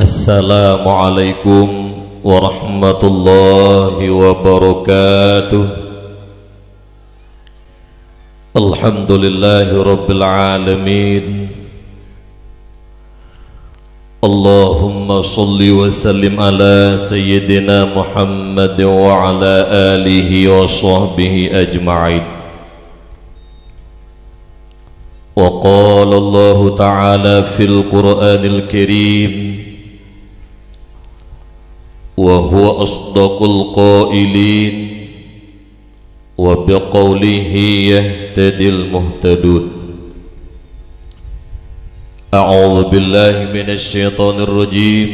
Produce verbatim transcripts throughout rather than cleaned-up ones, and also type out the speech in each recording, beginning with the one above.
Assalamualaikum warahmatullahi wabarakatuh. Alhamdulillahi rabbil alamin. Allahumma shalli wa sallim ala sayyidina Muhammad wa ala alihi wa sahbihi ajma'in. Wa qala Allahu ta'ala fil Qur'anil Karim, wa huwa asdaqul qailin, wa biqaulihi yahtadil muhtadun. A'udzu billahi minasy syaithanir rajim.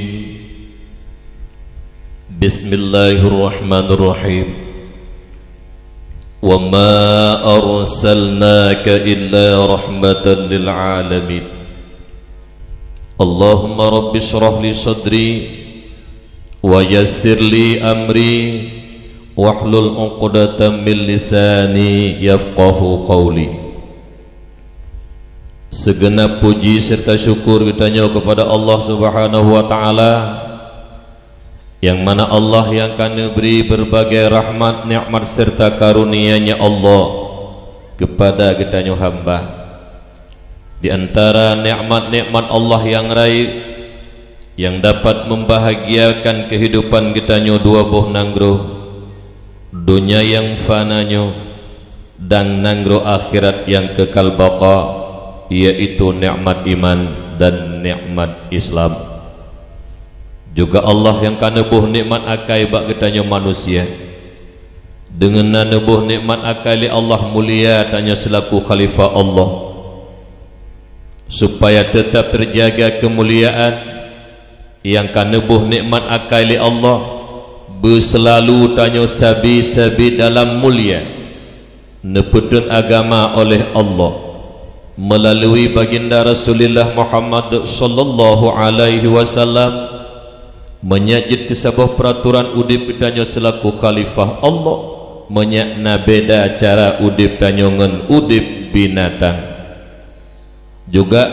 Bismillahirrahmanirrahim. Wa ma arsalnaka illa rahmatan lil alamin. Allahumma rabbi shrah li sadri wa yassir li amri wahlul 'uqdatam min lisani yafqahu qauli. Segenap puji serta syukur geutanyoe kepada Allah Subhanahu wa Ta'ala, nyang mana Allah nyang ka neubri berbagai rahmat, nikmat serta karunia-Nya Allah kepada geutanyoe hamba. Di antara nikmat-nikmat Allah nyang rayeuk, nyang dapat membahagiakan kehidupan geutanyoe dua boh nanggroe, donya nyang fana nyoe dan nanggroe akhirat nyang kekal baqa, yaitu nikmat iman dan nikmat Islam. Juga Allah nyang ka neuboh nikmat akai bak geutanyoe manusia. Deungon na neuboh nikmat akai lé Allah, mulia tanyoe seulaku khalifah Allah. Supaya teutap teujaga keumuliaan nyang ka neuboh nikmat akai lé Allah, beuseulalu tanyoe sabe-sabe dalam mulia, neupeutrön agama oleh Allah meulalu Baginda Rasulullah Muhammad sallallahu alaihi wasallam. Meunyoe jeuet keu saboh peuratoran udeb geutanyoe seulaku khalifah Allah, meunyoe na beda cara udeb tanyoe ngon udeb binatang. Juga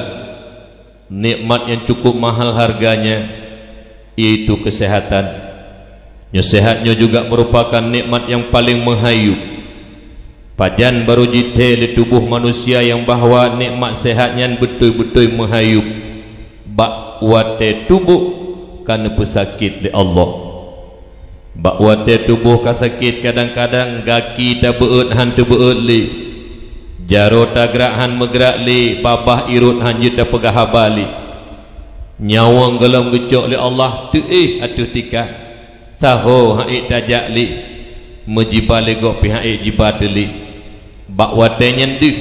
nikmat nyang cukup mahal harganya, yaitu keuseuhatan. Nyoe seuhat nyoe juga meurupakan nikmat nyang paleng meuhayub. Pajan barô jithèe lé tuboh manusia nyang bahwa nikmat seuhat nyan beutôi-beutôi meuhayub bak watèe tuboh ka neupeusakét lé Allah. Bak watèe tuboh ka sakét, kadang-kadang gaki tabeuet hán teubeuet lé, jaroe tagrak hán meugrak lé, babah irot hán jeuet tapeugah haba lé. Nyawöng gohlom geucok lé Allah teuéh ateueh tika. Saho han ék tajak lé, meujiba lé gob pih han ék jiba teulé. Bak watèe nyan deuh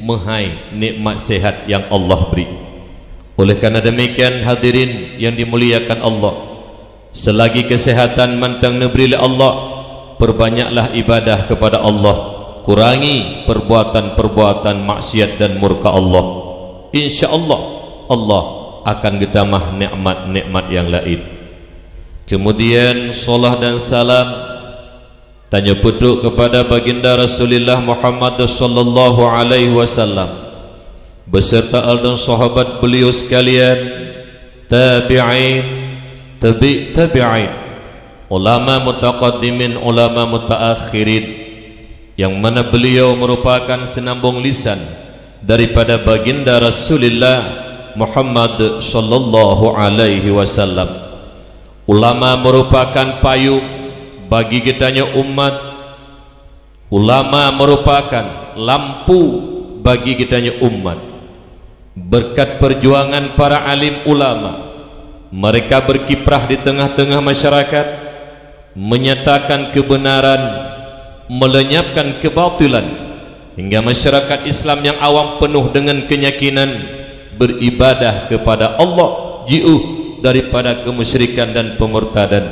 meuhai nikmat seuhat nyang Allah bri. Oleh karena demikian, hadirin yang dimuliakan Allah, selagi kesehatan mantong neubri lé Allah, perbanyaklah ibadah kepada Allah, kurangi perbuatan-perbuatan maksiat dan murka Allah. Insya Allah, Allah akan geutamah nikmat-nikmat nyang laén. Kemudian, salat dan salam tanyoe peutrok kepada Baginda Rasulullah Muhammad sallallahu alaihi wasallam beserta al dan sahabat beliau sekalian, tabi'in, tabi' tabi'in, ulama mutaqaddimin, ulama mutaakhirin, yang mana beliau merupakan senambung lisan daripada Baginda Rasulullah Muhammad sallallahu alaihi wasallam. Ulama merupakan payung bagi geutanyoe umat. Ulama merupakan lampu bagi geutanyoe umat. Berkat perjuangan para alim ulama, mereka berkiprah di tengah-tengah masyarakat, menyatakan kebenaran, melenyapkan kebatilan, hingga masyarakat Islam yang awam penuh dengan keyakinan beribadah kepada Allah, jiôh daripada kemusyrikan dan pemurtadan.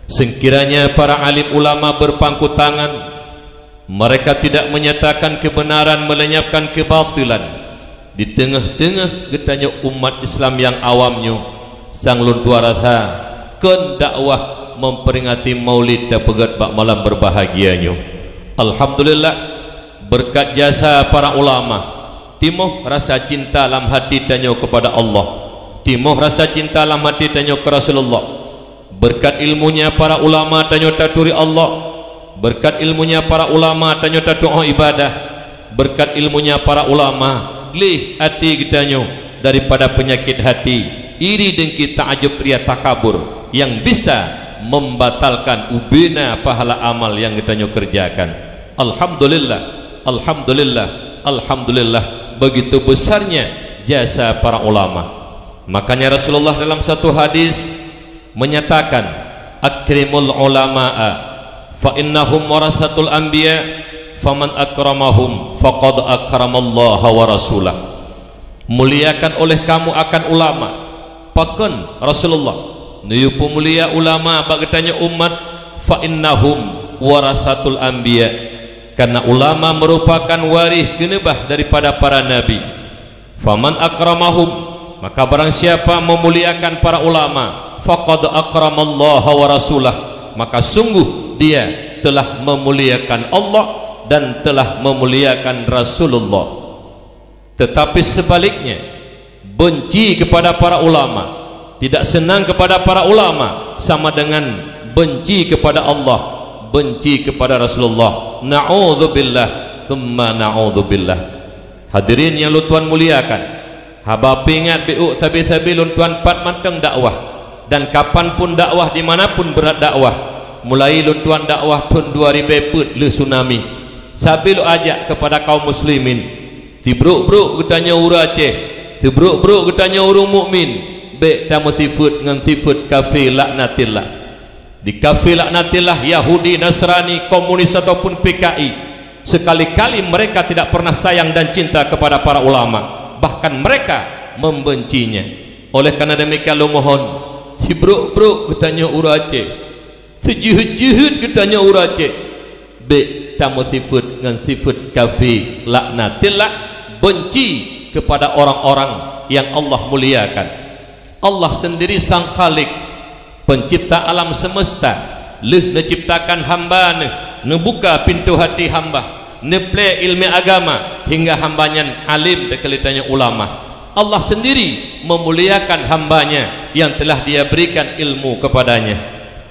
Sekiranya para alim ulama berpangku tangan, mereka tidak menyatakan kebenaran, melenyapkan kebatilan di tengah-tengah geutanyoe umat Islam nyang awam nyoe, sang lôn tuan rasa kon dakwah memperingati Maulid tapeugét bak malam berbahagia nyoe. Alhamdulillah, berkat jasa para ulama, timoh rasa cinta lam hati tanyoe kepada Allah. Timoh rasa cinta lam até tanyoe keu Rasulullah. Beureukat ilmunya para ulama tanyoe taturi Allah. Beureukat ilmunya para ulama tanyoe tatu'oh ibadah. Beureukat ilmunya para ulama, gleh até geutanyoe daripada peunyakét hati, iri, dengki, ta'ajub, ria, takabur nyang bisa membatalkan ubena pahala amal nyang geutanyoe keureujakan. Alhamdulillah, alhamdulillah, alhamdulillah, begitu besarnya jasa para ulama. Makanya Rasulullah dalam satu hadis menyatakan, "Akrimul ulama'a fa innahum warasatul anbiya, faman akramahum faqad akramallaha wa rasulah." Muliakan oleh kamu akan ulama. Pakon Rasulullah neuyue peumulia ulama bak geutanyoe umat? "Fa innahum warasatul anbiya." Karena ulama merupakan waréh keuneubah daripada para nabi. "Faman akramahum," maka barang siapa memuliakan para ulama, "faqad akramallaha wa rasulah," maka sungguh dia telah memuliakan Allah dan telah memuliakan Rasulullah. Tetapi sebaliknya, benci kepada para ulama, tidak senang kepada para ulama, sama dengan benci kepada Allah, benci kepada Rasulullah. Na'udzubillah, tsumma na'udzubillah. Hadirin nyang lôn tuan muliakan, haba peuingat beuh sabe-sabe lôn tuan pat mantong dakwah, dan kapan pun dakwah, di mana pun beurat dakwah. Mulai lôn tuan dakwah thon dua ribèe peuet lheueh tsunami, sabe lôn ajak keupada kaum muslimin, sibrok-brok geutanyoe ureueng Aceh, sibrok-brok geutanyoe ureueng mukmin, bèk tameusifeuet ngon sifeuet kafé laknatillah. Di kafé laknatillah, Yahudi, Nasrani, komunis ataupun P K I, sekali-kali mereka tidak pernah sayang dan cinta kepada para ulama, bahkan mereka membencinya. Oleh karena demikian, lôn mohon, sibrok-brok geutanyoe ureueng Aceh, sijeuheut-jeuheut geutanyoe ureueng Aceh, bèk tameusifeuet ngon sifeuet kafé laknatillah, benci kepada orang-orang yang Allah muliakan. Allah sendiri Sang Khalik, pencipta alam semesta, lheueh neuciptakan hamba Neuh, neubuka pintoe hati hamba, neuplé ileumèe agama hingga hamba nyan alim, teukeuleutanyoe ulama. Allah sendiri memuliakan hamba-Nya yang telah Dia berikan ilmu kepadanya.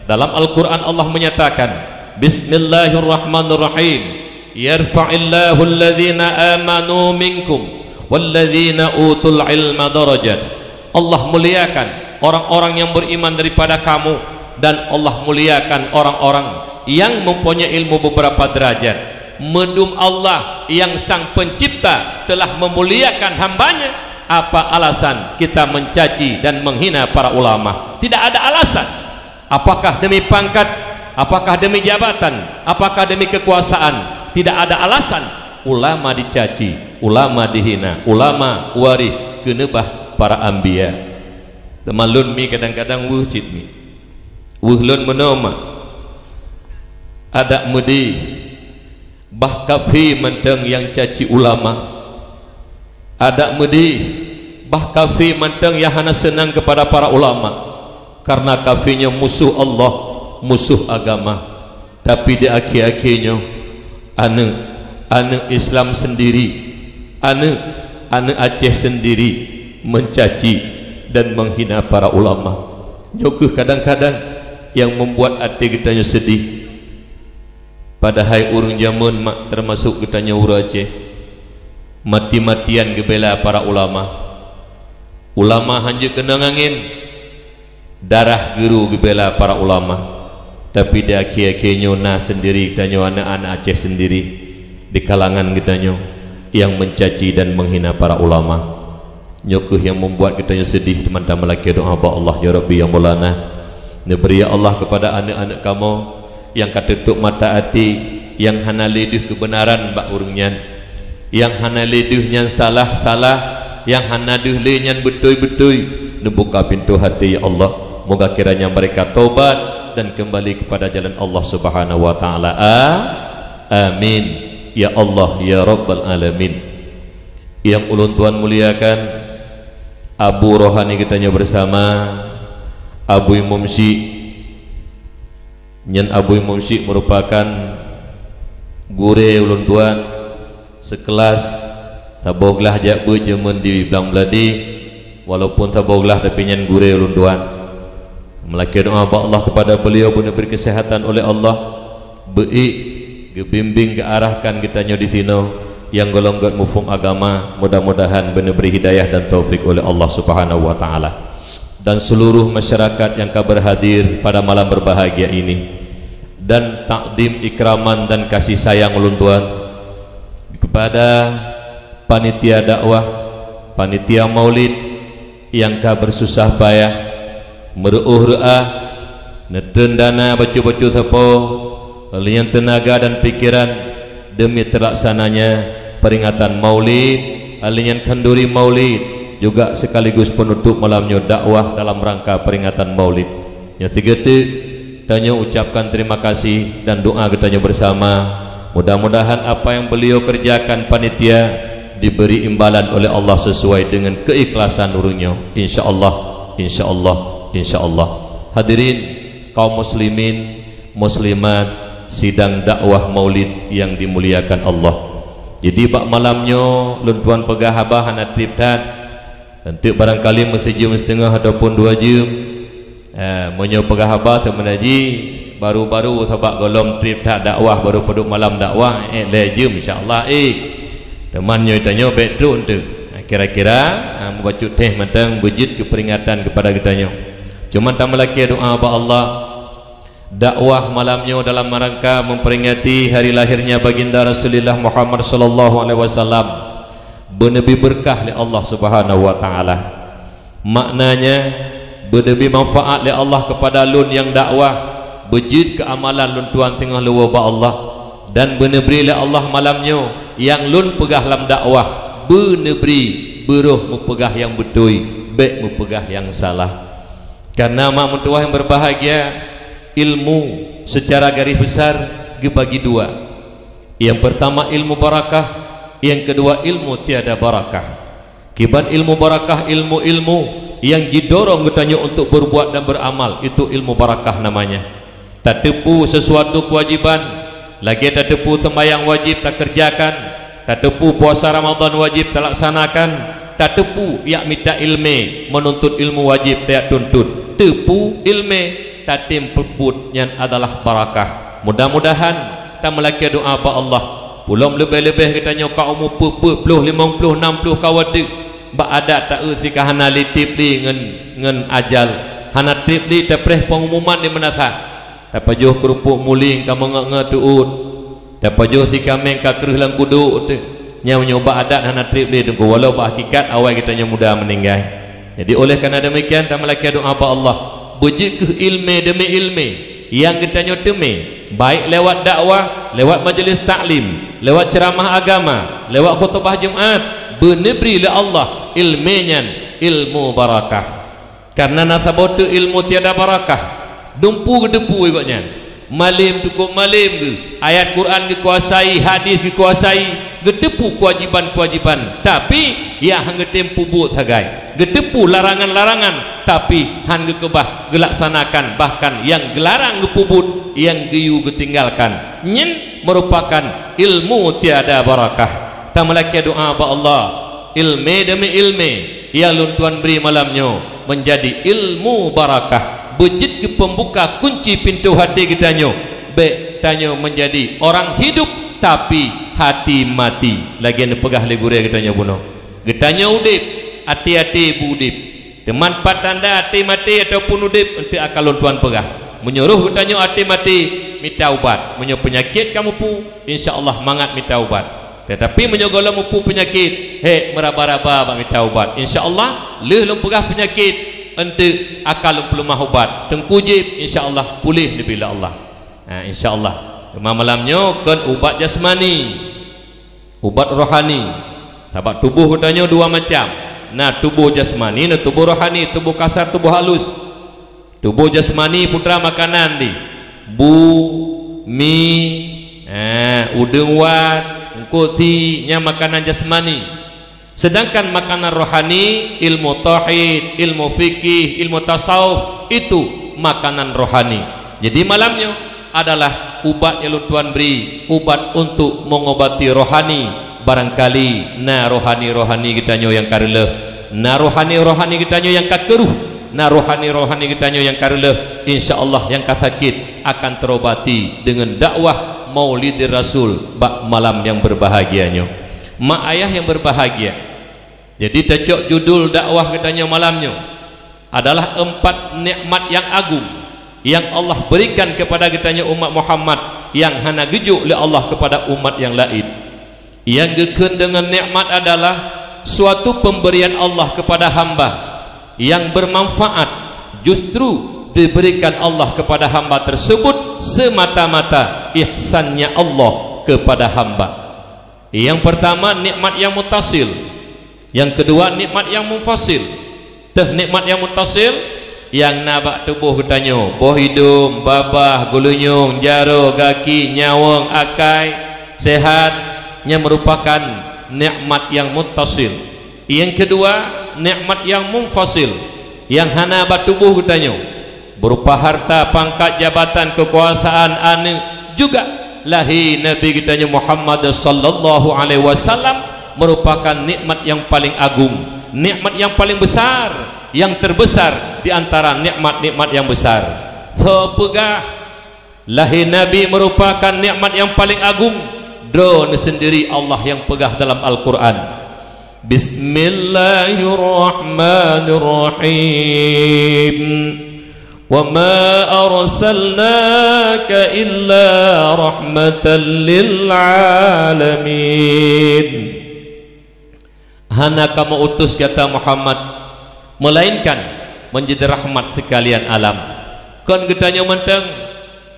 Dalam Al-Quran Allah menyatakan, "Bismillahirrahmanirrahim. Yarfa'illahu alladhina amanu minkum walladhina utul ilma darajat." Allah muliakan orang-orang yang beriman daripada kamu, dan Allah muliakan orang-orang yang mempunyai ilmu beberapa derajat. Meudum Allah yang Sang Pencipta telah memuliakan hamba-Nya, apa alasan kita mencaci dan menghina para ulama? Tidak ada alasan. Apakah demi pangkat? Apakah demi jabatan? Apakah demi kekuasaan? Tidak ada alasan ulama dicaci, ulama dihina, ulama waréh keuneubah para anbiya. Teuma lôn mi kadang-kadang weueh cit mi. Weueh lôn meunoe mak. Adak meudeh, bah kafé mantong nyang caci ulama. Adak meudeh, bah kafé mantong nyang hana seunang keupada para ulama, karna kafé nyoe musoh Allah, musoh agama. Tapi di akhé-akhé nyoe, aneuk, aneuk Islam sendiri, aneuk, aneuk Aceh sendiri mencaci dan menghina para ulama. Nyoe kheueh kadang-kadang nyang membuat até geutanyoe seudeh. Padahai ureuëng jameun mak, teumasok geutanyoe ureuëng Aceh, mati-matian geubela para ulama. Ulama hanjeuet keunong angén, darah geuru geubela para ulama. Tapi di akhé-akhé nyoe na sendiri geutanyoe aneuk-aneuk Aceh sendiri di kalangan geutanyoe nyang mencaci dan menghina para ulama. Nyoe kheueh nyang membuat geutanyoe seudeh, teuma tameulakée doá bak Allah, "Ya Rabbi, ya Maulana, neubri ya Allah keupada aneuk-aneuk kamoe nyang ka teutuek mata até, nyang hana lé deuh keubeunaran bak ureuëng nyan, nyang hana lé deuh nyan salah, salah, nyang hana deuh lé nyan beutôi, beutôi. Neubuka pintoe até, ya Allah. Moga kiranya mereka taubat dan kembali kepada jalan Allah Subhanahu wa Taala. A-, amin, ya Allah, ya Rabbal Alamin." Nyang ulôn tuan muliakan, abu rohani geutanyoe bersama, Abu Imum Syik. Nyan Abu Imum Syik merupakan gurée ulôn tuan, sekelas, saboh glah jak beuet jameun di Blang Meuladi, Walaupun saboh glah, tapi nyan gurée ulôn tuan. Meulakée doá bak Allah kepada beliau, beuneubri kesehatan oleh Allah, beuék geubimbing, geuarahkan geutanyoe di sinoe nyang golom gét muphom agama, mudah-mudahan beuneubri hidayah dan taufik oleh Allah Subhanahu wa Ta'ala. Dan seluruh masyarakat yang ka berhadir pada malam berbahagia ini, dan takdim ikraman dan kasih sayang ulôn tuan kepada panitia dakwah, panitia maulid yang ka bersusah payah, meureuôh reuah, neutreun dana bacut-bacut sapo, lheuh nyan teunaga dan pikiran demi terlaksananya peringatan maulid, lheuh nyan khanduri maulid, juga sekaligus penutup malam nyoe dakwah dalam rangka peringatan maulid. Nyoe sigeuteuek, tanyoe ucapkan terima kasih dan doa geutanyoe bersama. Mudah-mudahan apa yang beliau kerjakan panitia diberi imbalan oleh Allah sesuai dengan keikhlasan ureuëng nyoe. Insya Allah, insya Allah, insya Allah. Hadirin kaum muslimin, muslimat, sidang dakwah maulid yang dimuliakan Allah. Jadi bak malam nyoe lôn tuan peugah haba hana treb that. Eunteuk barangkali meusijeuem siteungoh ataupun dua jeuem. Eh, meunyoe peugah haba teuma ji baru-baru sabak golom treb that dakwah, baru padub malam dakwah, eh, lhée jeuem insya Allah, eh. Teuma nyoe tanyoe bék trok eunteuk. Nah, kira-kira, ah, meubacut teh mantong beujeuet keu peringatan kepada geutanyoe. Cuma tameulakée doá bak Allah. Dakwah malam nyoe dalam rangka memperingati hari lahirnya Baginda Rasulullah Muhammad sallallahu alaihi wasallam beuneubri beurkah lé Allah Subhanahu wa Ta'ala. Maknanya, beuneubri manfaat lé Allah kepada lôn nyang dakwah, beujeuet keu amalan lôn tuan singoh leuwoe bak Allah, dan beuneubri lé Allah malam nyoe nyang lôn peugah lam dakwah, beuneubri beuroh meupeugah nyang beutôi, bék meupeugah nyang salah. Karena mak meutuwah yang berbahagia, ilmu secara garis besar geubagi dua. Yang pertama ilmu barakah, yang kedua ilmu tiada barakah. Kiban ilmu barakah, ilmu-ilmu yang jidorong geutanyoe untuk berbuat dan beramal, itu ilmu barakah namanya. Tateupeue sesuatu kewajiban, lagée tateupeue sembahyang wajib takerjakan, tateupeue puasa Ramadan wajib talaksanakan, tateupeue jak mita ilmé, menuntut ilmu wajib tajak tuntut. Teupeue ilmé, tatem peubuet, nyan adalah barakah. Mudah-mudahan tameulakée doá bak Allah, pulom leubeh-leubeh geutanyoe ka umu peuet-peuet ploh, limong ploh, nam ploh ka watée, bak adat taeu sika hana lé treb lé ngon, ngon ajal, hana treb lé tapreh pengumuman di meunasah. Tapajoh keurupuk muling ka meungeut-ngeut teuôt. Tapajoh sikaméng ka kreueh lam kudok teuh. Nyan meunyoe bak adat hana treb lé Teungku, walau bak hakikat awai geutanyoe muda meuninggai. Jadi oleh karena demikian tameulakée doá bak Allah, beujeuet kheueh ilmé demi ilmé nyang geutanyoe teumé, baik lewat dakwah, lewat majelis taklim, lewat ceramah agama, lewat khutbah Jumat, beuneubri lé Allah ilmé nyan ilmu barakah. Karena na saboh teuk ilmu tiada barakah. Dumpeue geuteupeue gobnyan. Malém, cukôp malém geuh. Ayat Quran geukuasai, hadis geukuasai, geuteupeue kewajiban-kewajiban. Tapi, ia hana geutem peubuet sagai. Geuteupeue larangan-larangan, tapi hana geukeubah geulaksanakan. Bahkan nyang geularang geupeubuet, nyang geuyue geutinggalkan. Nyan merupakan ilmu tiada barakah. Tameulakée doá bak Allah. Ilmé demi ilmé nyang lôn tuan bri malam nyoe meunjadi ilmu barakah, beujeuet keu peumbuka kunci pintoe até geutanyoe. Bék tanyoe meunjadi orang hidup, tapi hati mati. Lagée neupeugah lé gurée geutanyoe bunoe. Geutanyoe udeb, até-até beu udeb. Teuma pat tanda até maté ataupun udeb, eunteuk akan lôn tuan peugah. Meunyoe roh geutanyoe até maté, mita ubat. Meunyoe peunyakét ka mupu, insya Allah mangat mita ubat. Tetapi meunyoe gohlom mupu peunyakét, hék meuraba-raba bak mita ubat. Insya Allah, lheueh lôn peugah peunyakét, eunteuk akan lôn peuleumah ubat. Teungku jieb, insya Allah puléh neubila Allah. Ha, insya Allah. Teuma malam nyoe kon ubat jasmani. Ubat rohani. Sabab tuboh geutanyoe dua macam. Na tuboh jasmani, na tuboh rohani, tuboh kasar, tuboh halus. Tuboh jasmani putra makanan di bu, mi, eh, udeueng wat, eungkôt sie, nyan makanan jasmani. Sedangkan makanan rohani, ilmu tauhid, ilmu fikih, ilmu tasawuf, itu makanan rohani. Jadi malam nyoe, adalah ubat nyang lôn tuan bri, ubat untuk mengobati rohani. Barangkali na rohani-rohani geutanyoe nyang ka reuloh, Na rohani-rohani geutanyoe nyang ka keuruh, na rohani-rohani geutanyoe nyang ka reuloh, insya Allah nyang ka sakét akan teurobati deungon dakwah Maulidir Rasul bak malam nyang berbahagia nyoe. Mak ayah nyang berbahagia, jadi tacok judul dakwah geutanyoe malam nyoe adalah empat nikmat nyang agung nyang Allah berikan kepada geutanyoe umat Muhammad nyang hana geujok lé Allah kepada umat nyang laén. Nyang geukheun deungon nikmat adalah suatu pemberian Allah kepada hamba nyang bermanfaat, justru diberikan Allah kepada hamba tersebut semata-mata ihsannya Allah kepada hamba. Nyang pertama, nikmat nyang mutasil. Nyang kedua, nikmat nyang munfasil. Teuh nikmat nyang mutasil, nyang na bak tuboh geutanyoe, boh idong, babah, geulinyueng, jaroe, gaki, nyawöng, akai, sehat, nyan meurupakan nikmat nyang mutasil. Nyang kedua, nikmat nyang munfasil, nyang hana bak tuboh geutanyoe, berupa harta, pangkat, jabatan, keukuasaan, aneuëk, juga lahé Nabi geutanyoe Muhammad sallallahu alaihi wasallam meurupakan nikmat nyang paleng agung, nikmat nyang paleng besar, nyang terbesar di antara nikmat-nikmat nyang besar. Soe peugah lahé Nabi meurupakan nikmat nyang paleng agung? Droeneuh seundiri Allah nyang peugah dalam Al-Qur'an. Bismillahirrahmanirrahim. Wa ma arsalnaka illa rahmatan lil alamin. Hana kamoe utus gata Muhammad, melainkan menjadi rahmat sekalian alam. Kon geutanyoe mantong,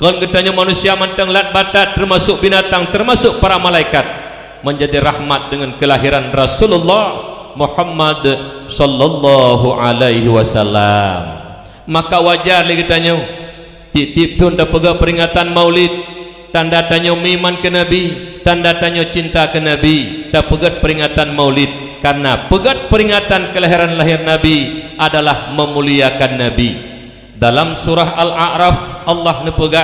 kon geutanyoe manusia mantong lat batat, termasuk binatang, termasuk para malaikat, menjadi rahmat dengan kelahiran Rasulullah Muhammad sallallahu alaihi wasallam. Maka wajar lé geutanyoe tiep-tiep thon tapeugah peringatan Maulid, tanda tanyoe meuiman keu Nabi, tanda tanyoe cinta keu Nabi, tapeugét peringatan Maulid, karena peugét peringatan kelahiran lahir Nabi adalah memuliakan Nabi. Dalam surah Al-A'raf, Allah neupeugah,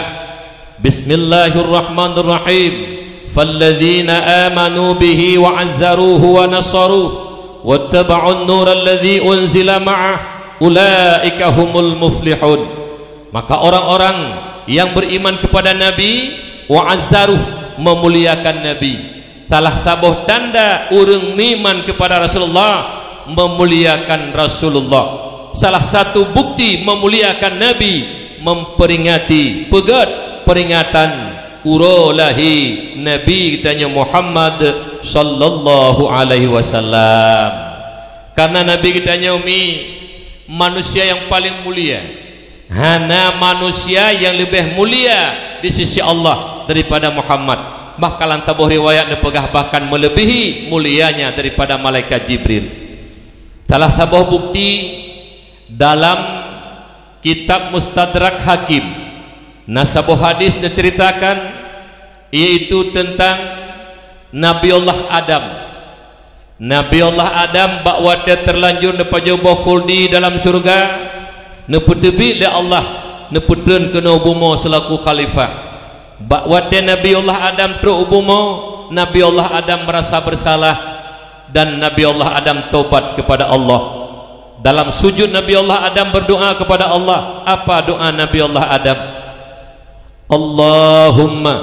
Bismillahirrahmanirrahim. Falladzina amanu bihi wa azzaruhu wa nasaruh, wattaba'un nural ladzi unzila ma'ah, ulaika humul muflihun. Maka orang-orang yang beriman kepada Nabi, wa azzaruh, memuliakan Nabi. Salah saboh tanda ureuëng meuiman kepada Rasulullah, memuliakan Rasulullah. Salah satu bukti memuliakan Nabi, memperingati, peugét peringatan uroe lahé Nabi geutanyoe Muhammad sallallahu alaihi wasallam. Karena Nabi geutanyoe mi manusia nyang paleng mulia. Hana manusia nyang leubeh mulia di sisi Allah daripada Muhammad. Bahkan lam saboh riwayat neupeugah bahkan melebihi mulianya daripada malaikat Jibril. Salah saboh bukti dalam kitab Mustadrak Hakim, na saboh hadis neuceritakan, yaitu tentang Nabi Allah Adam. Nabi Allah Adam bak watée terlanjur neupajoh boh khuldi dalam syeuruga, neupeuteubiet lé Allah, neupeutreun keunoe bumoe seulaku khalifah. Bak watée Nabi Allah Adam trok u bumoe, Nabi Allah Adam merasa bersalah dan Nabi Allah Adam tobat kepada Allah. Dalam sujud Nabi Allah Adam berdoa kepada Allah. Apa doa Nabi Allah Adam? Allahumma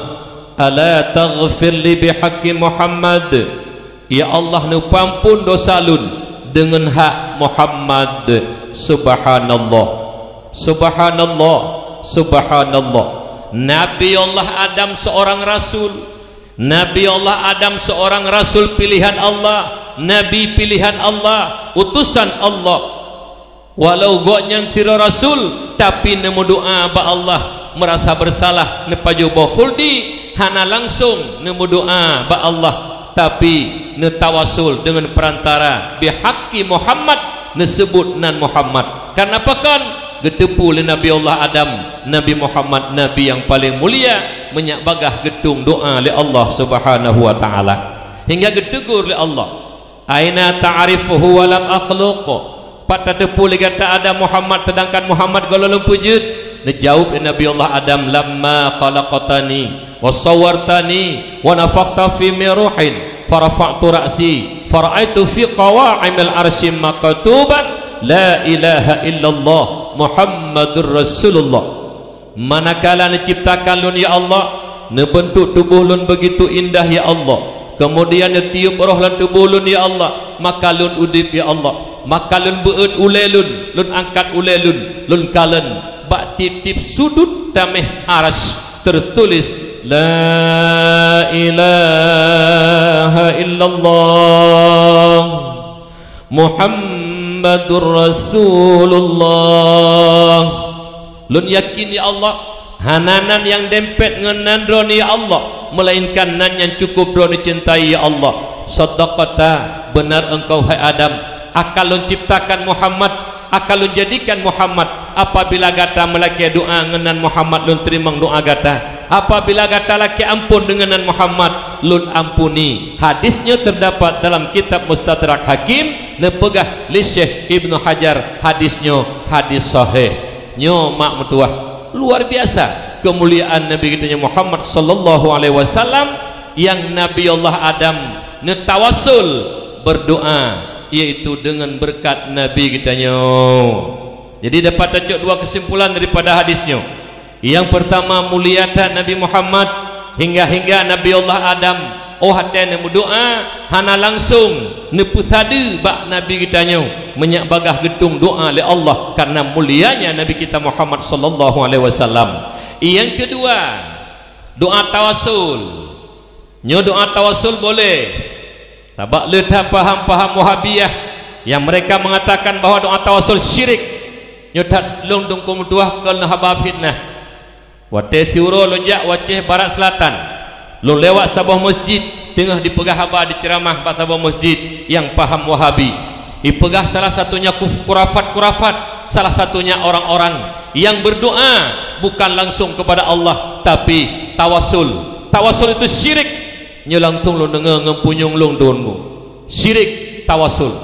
ala taghfir li bihaqqi Muhammad. Ya Allah, neupeuampon dosa lôn deungon hak Muhammad. Subhanallah. Subhanallah. Subhanallah. Nabi Allah Adam seorang rasul. Nabi Allah Adam seorang rasul pilihan Allah, nabi pilihan Allah, utusan Allah. Walau gobnyan sidroe rasul, tapi neumeudoa bak Allah, meurasa beursalah, neupajoh boh khuldi, hana langsong neumeudoa bak Allah, tapi neutawasul deungon peurantara bihaqqi Muhammad, neuseubut nan Muhammad. Kareuna pakon? Geuteupeue lé Nabi Allah Adam, Nabi Muhammad, Nabi nyang paleng mulia, meunyak bagaih geutueng doa lé Allah Subhanahu wa Ta'ala, hingga geuteugor lé Allah. "Aina ta'rifuhu wa lam akhluq?" Pat tateupeue lé gata Adam Muhammad, seudangkan Muhammad gohlom lôn peujeuet? Neujaweueb lé Nabi Allah Adam, "Lamma khalaqtani wa sawwartani wa nafakhta fi min ruhin, fa rafa'tu ra'si, Fara'aitu fi qawa'imil arsy maktuban, la ilaha illallah Muhammadur Rasulullah. Manakala neuciptakan lôn, ya Allah, neubeuntuk tuboh lôn begitu indah, ya Allah, keumudian neutiup roh lam tuboh lôn, ya Allah, maka lôn udeb, ya Allah, maka lôn beuet ulée lôn, lôn angkat ulée lôn, lôn kalon bak tieb-tieb sudut taméh Arsy teutuléh, "La ilaha illallah." Muhammadur Rasulullah. Lôn yakin, ya Allah, hana nan nyang dempet ngon nan Droeneuh, ya Allah, melainkan nan nyang cukup Droeneuh cintai, ya Allah. Shadaqta, beunar engkau, hai Adam. Akan lôn ciptakan Muhammad, akan lôn jadikan Muhammad. Apabila gata meulakée doá ngon nan Muhammad, lôn teurimong doá gata. Apabila gata lakée amphon deungon nan Muhammad, lôn ampuni. Hadis nyoe teudapat dalam kitab Mustadrak Hakim, neupeugah lé Syekh Ibnu Hajar, hadis nyoe hadis sahih. Nyoe mak meutuwah, luar biasa keumuliaan Nabi geutanyoe Muhammad sallallahu alaihi wasallam, nyang Nabi Allah Adam neutawassul beudoá, yaitu deungon beureukat Nabi geutanyoe. Jadi, dapat tacok dua keusimpulan daripada hadis nyoe. Nyang peurtama, mulia that Nabi Muhammad, hingga-hingga Nabi Allah Adam, óh watée neumeudoá, hana langsong neupeusadeue bak Nabi geutanyoe, meunyak bagaih geutueng doá lé Allah, karena mulianya Nabi kita Muhammad sallallahu alaihi wasallam. Nyang keudua, doá tawassul. Nyoe doá tawassul boleh. Sabab le that paham-paham Wahabiyah nyang mereka mengatakan bahwa doá tawassul syirik. Nyoe that lôn Teungku meutuwah kon haba fitnah. Watée siuroe lôn jak u Aceh Barat Selatan, lôn lewat saboh masjid, teungoh dipeugah haba, diceuramah bak saboh masjid nyang paham Wahabi. Ipeugah salah satunya kuf-, kurafat-kurafat, salah satunya orang-orang yang berdoa bukan langsung kepada Allah, tapi tawassul. Tawassul itu syirik. Nyoe langsung lôn deungoe ngon punyueng lôn, Teungku. Syirik tawassul.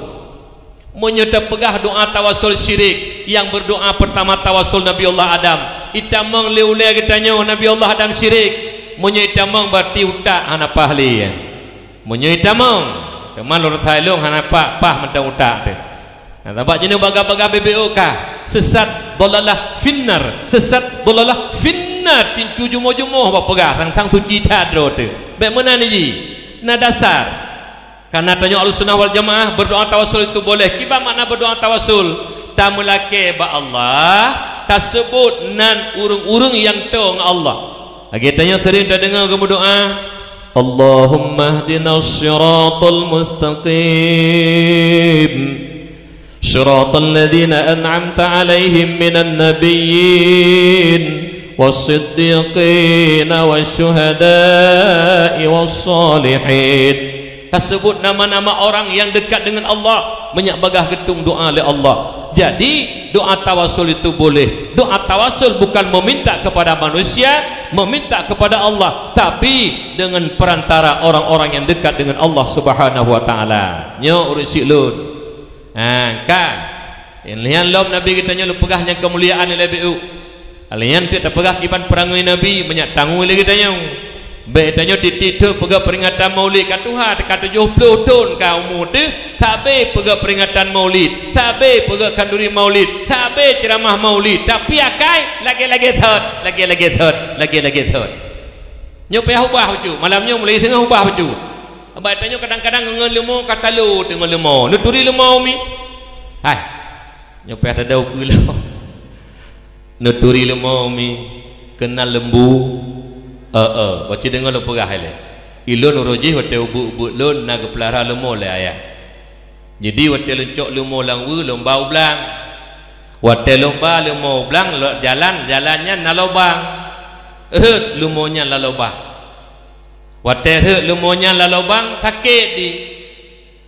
Meunyoe tapeugah doá tawassul syirik, nyang berdoa pertama tawassul Nabi Allah Adam, itamong lé ulée geutanyoe Nabi Allah Adam syirik. Meunyoe itamong, berarti utak hana paih lé. Meunyoe itamong, teuma lôn rasa ilong hana pa-, paih mantong utak teuh. Nah, sabab jinoe bagah-bagah B B O ka, sesat, dhalalah, finnar, sesat, dhalalah, finnar, tincu jumoh-jumoh bak peugah, sang-sang suci that droe teuh. Bék meunan jih, na dasar. Karena tanyoe Ahlussunnah wal Jamaah, berdoa tawassul itu boleh. Kiban makna berdoa tawassul? Tameulakée bak Allah, taseubut nan ureuëng-ureuëng nyang toe ngon Allah. Lagée tanyoe sering tadeungoe geumeudoá, "Allahumma hdina shiratal mustaqim, shiratal ladzina an'amta 'alaihim minan nabiyyin, was siddiqin, was syuhada'i, was shalihin." Taseubut nama-nama orang nyang dekat deungon Allah, meunyak bagaih geutueng doá lé Allah. Jadi, doá tawassul itu boleh. Doá tawassul bukan meminta kepada manusia, meminta kepada Allah, tapi dengan perantara orang-orang yang dekat dengan Allah Subhanahu wa Taala. Nyoe ureuëng syiek lôn. Ha, ka. Nyan lom Nabi geutanyoe lôn peugah nyang keumuliaan lé B U. Lheueh nyan teuk tapeugah kiban peurangui Nabi, meunyak tanggui lé geutanyoe. Bék tanyoe tieb-tieb thon peugah peuringatan Maulid ka tuha, ka tujoh ploh thon ka umu teuh, sabé peugah peuringatan Maulid, sabé peugah khanduri Maulid, sabé ceuramah Maulid, tapi akai lagée-lagée thot, lagée-lagée thot, lagée-lagée thot. Nyoe payah ubah bacut, malam nyoe mulai seungoh ubah bacut. Sabab tanyoe kadang-kadang ngon leumo ka talo teungoh leumo. Neuturi leumo mi. Hai. Nyoe payah tadau keu lom. Neuturi leumo mi, keunan lembu. Eh, eh, bacut deungoe lôn peugah ilée. Ilôn uroe jih watée ubeut-ubeut lôn na geupeulara leumo lé ayah. Jadi watée lôn cok leumo lam weue, lôn ba u blang. Watée lôn ba leumo u blang, lom jalan, jalan nyan na lobang. Rhot leumo nyan lam lobang. Watée rhot leumo nyan lam lobang, sakét di.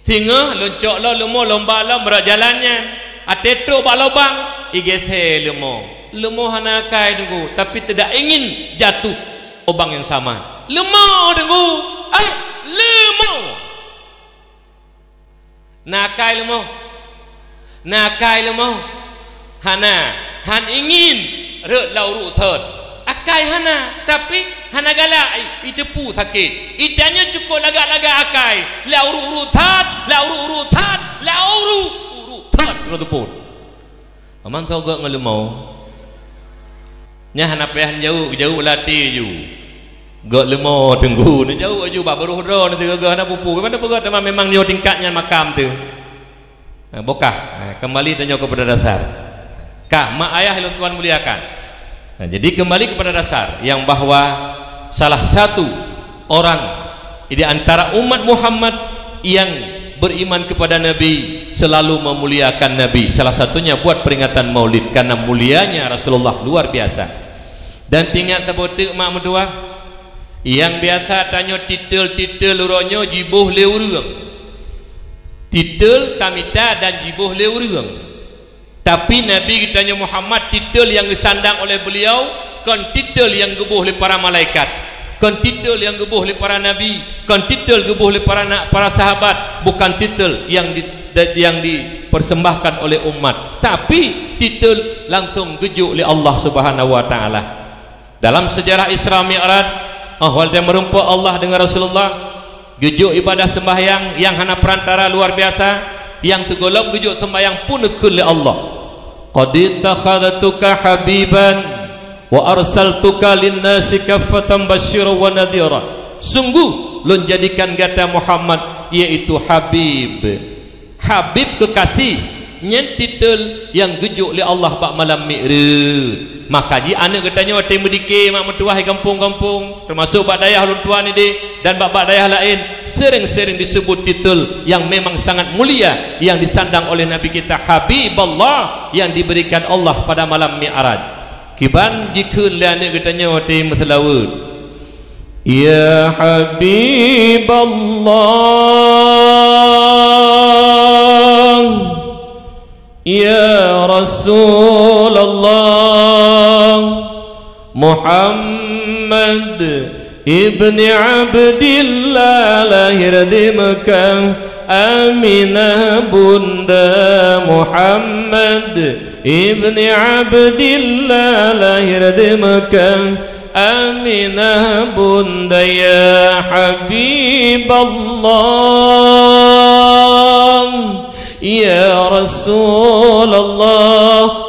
Singoh lôn cok lom leumo, lôn ba lom rot jalan nyan. Watée trok bak lobang, igeuseue leumo. Leumo hana akai Teungku, tapi tidak ingin jatuh lubang yang sama. Leumo Teungku, ah, leumo. Na akai leumo? Na akai leumo? Hana. Han ingin rhot lam uruek thot. Akai hana, tapi hana galak, i, iteupeue sakét. Itanyoe cukôp lagak-lagak akai. La urut-urut that, la urut-urut that, la urut-urut that, keunoe teupot. Aman tho gok ngon leumo. Nyan hana payah jaweueb, jaweueb latée ju. Gok leumo teunggu, neujaweueb ju bak baroh droe neuteugoh hana peue-peue. Keumanö peugah teuma memang nyoe tingkat nyan makam teuh. Nah, bukah. Nah, kembali tanyoe kepada dasar. Ka, mak ayah lôn tuan muliakan. Nah, jadi kembali kepada dasar yang bahwa salah satu orang di antara umat Muhammad yang beriman kepada Nabi selalu memuliakan Nabi. Salah satunya buat peringatan Maulid karena mulianya Rasulullah luar biasa. Dan ingat saboh teuk mak meutuah, nyang biasa tanyoe titel-titel uroe nyoe jiboh lé ureuëng. Titel tamita dan jiboh lé ureuëng. Tapi Nabi geutanyoe Muhammad, titel nyang geusandang oleh beliau kon titel nyang geuboh lé para malaikat, kon titel nyang geuboh lé para nabi, kon titel geuboh lé para na-, para sahabat, bukan titel nyang di-, nyang dipersembahkan oleh umat, tapi titel langsung geujok lé Allah Subhanahu wa Taala. Dalam sejarah Isra Mi'raj, oh, watée meurumpok Allah dengan Rasulullah, geujok ibadah sembahyang nyang hana perantara luar biasa, nyang sigohlom geujok sembahyang pun neukheun lé Allah. "Qad ittakhadztuka habiban wa arsaltuka lin-nasi kaffatan basyiran wa nadhira." Sungguh lôn jadikan gata Muhammad, yaitu Habib. Habib keukaséh, nyan titel nyang geujok lé Allah bak malam Mi'raj. Maka jih aneuëk geutanyoe watée meudike mak meutuah di gampông-gampông, teumasok bak dayah ulôn tuan ideh dan bak-bak dayah laén, sering-sering disebut titel nyang memang sangat mulia nyang disandang oleh Nabi kita Habiballah nyang diberikan Allah pada malam Mi'raj. Kiban jikheun lé aneuëk geutanyoe watée meuseulaweuet. Ya Habiballah, ya Rasulullah, Muhammad ibni Abdillah lahir di Mekah, Aminah bunda Muhammad ibni Abdillah lahir di Mekah, Aminah bunda ya Habiballah, ya Rasulullah,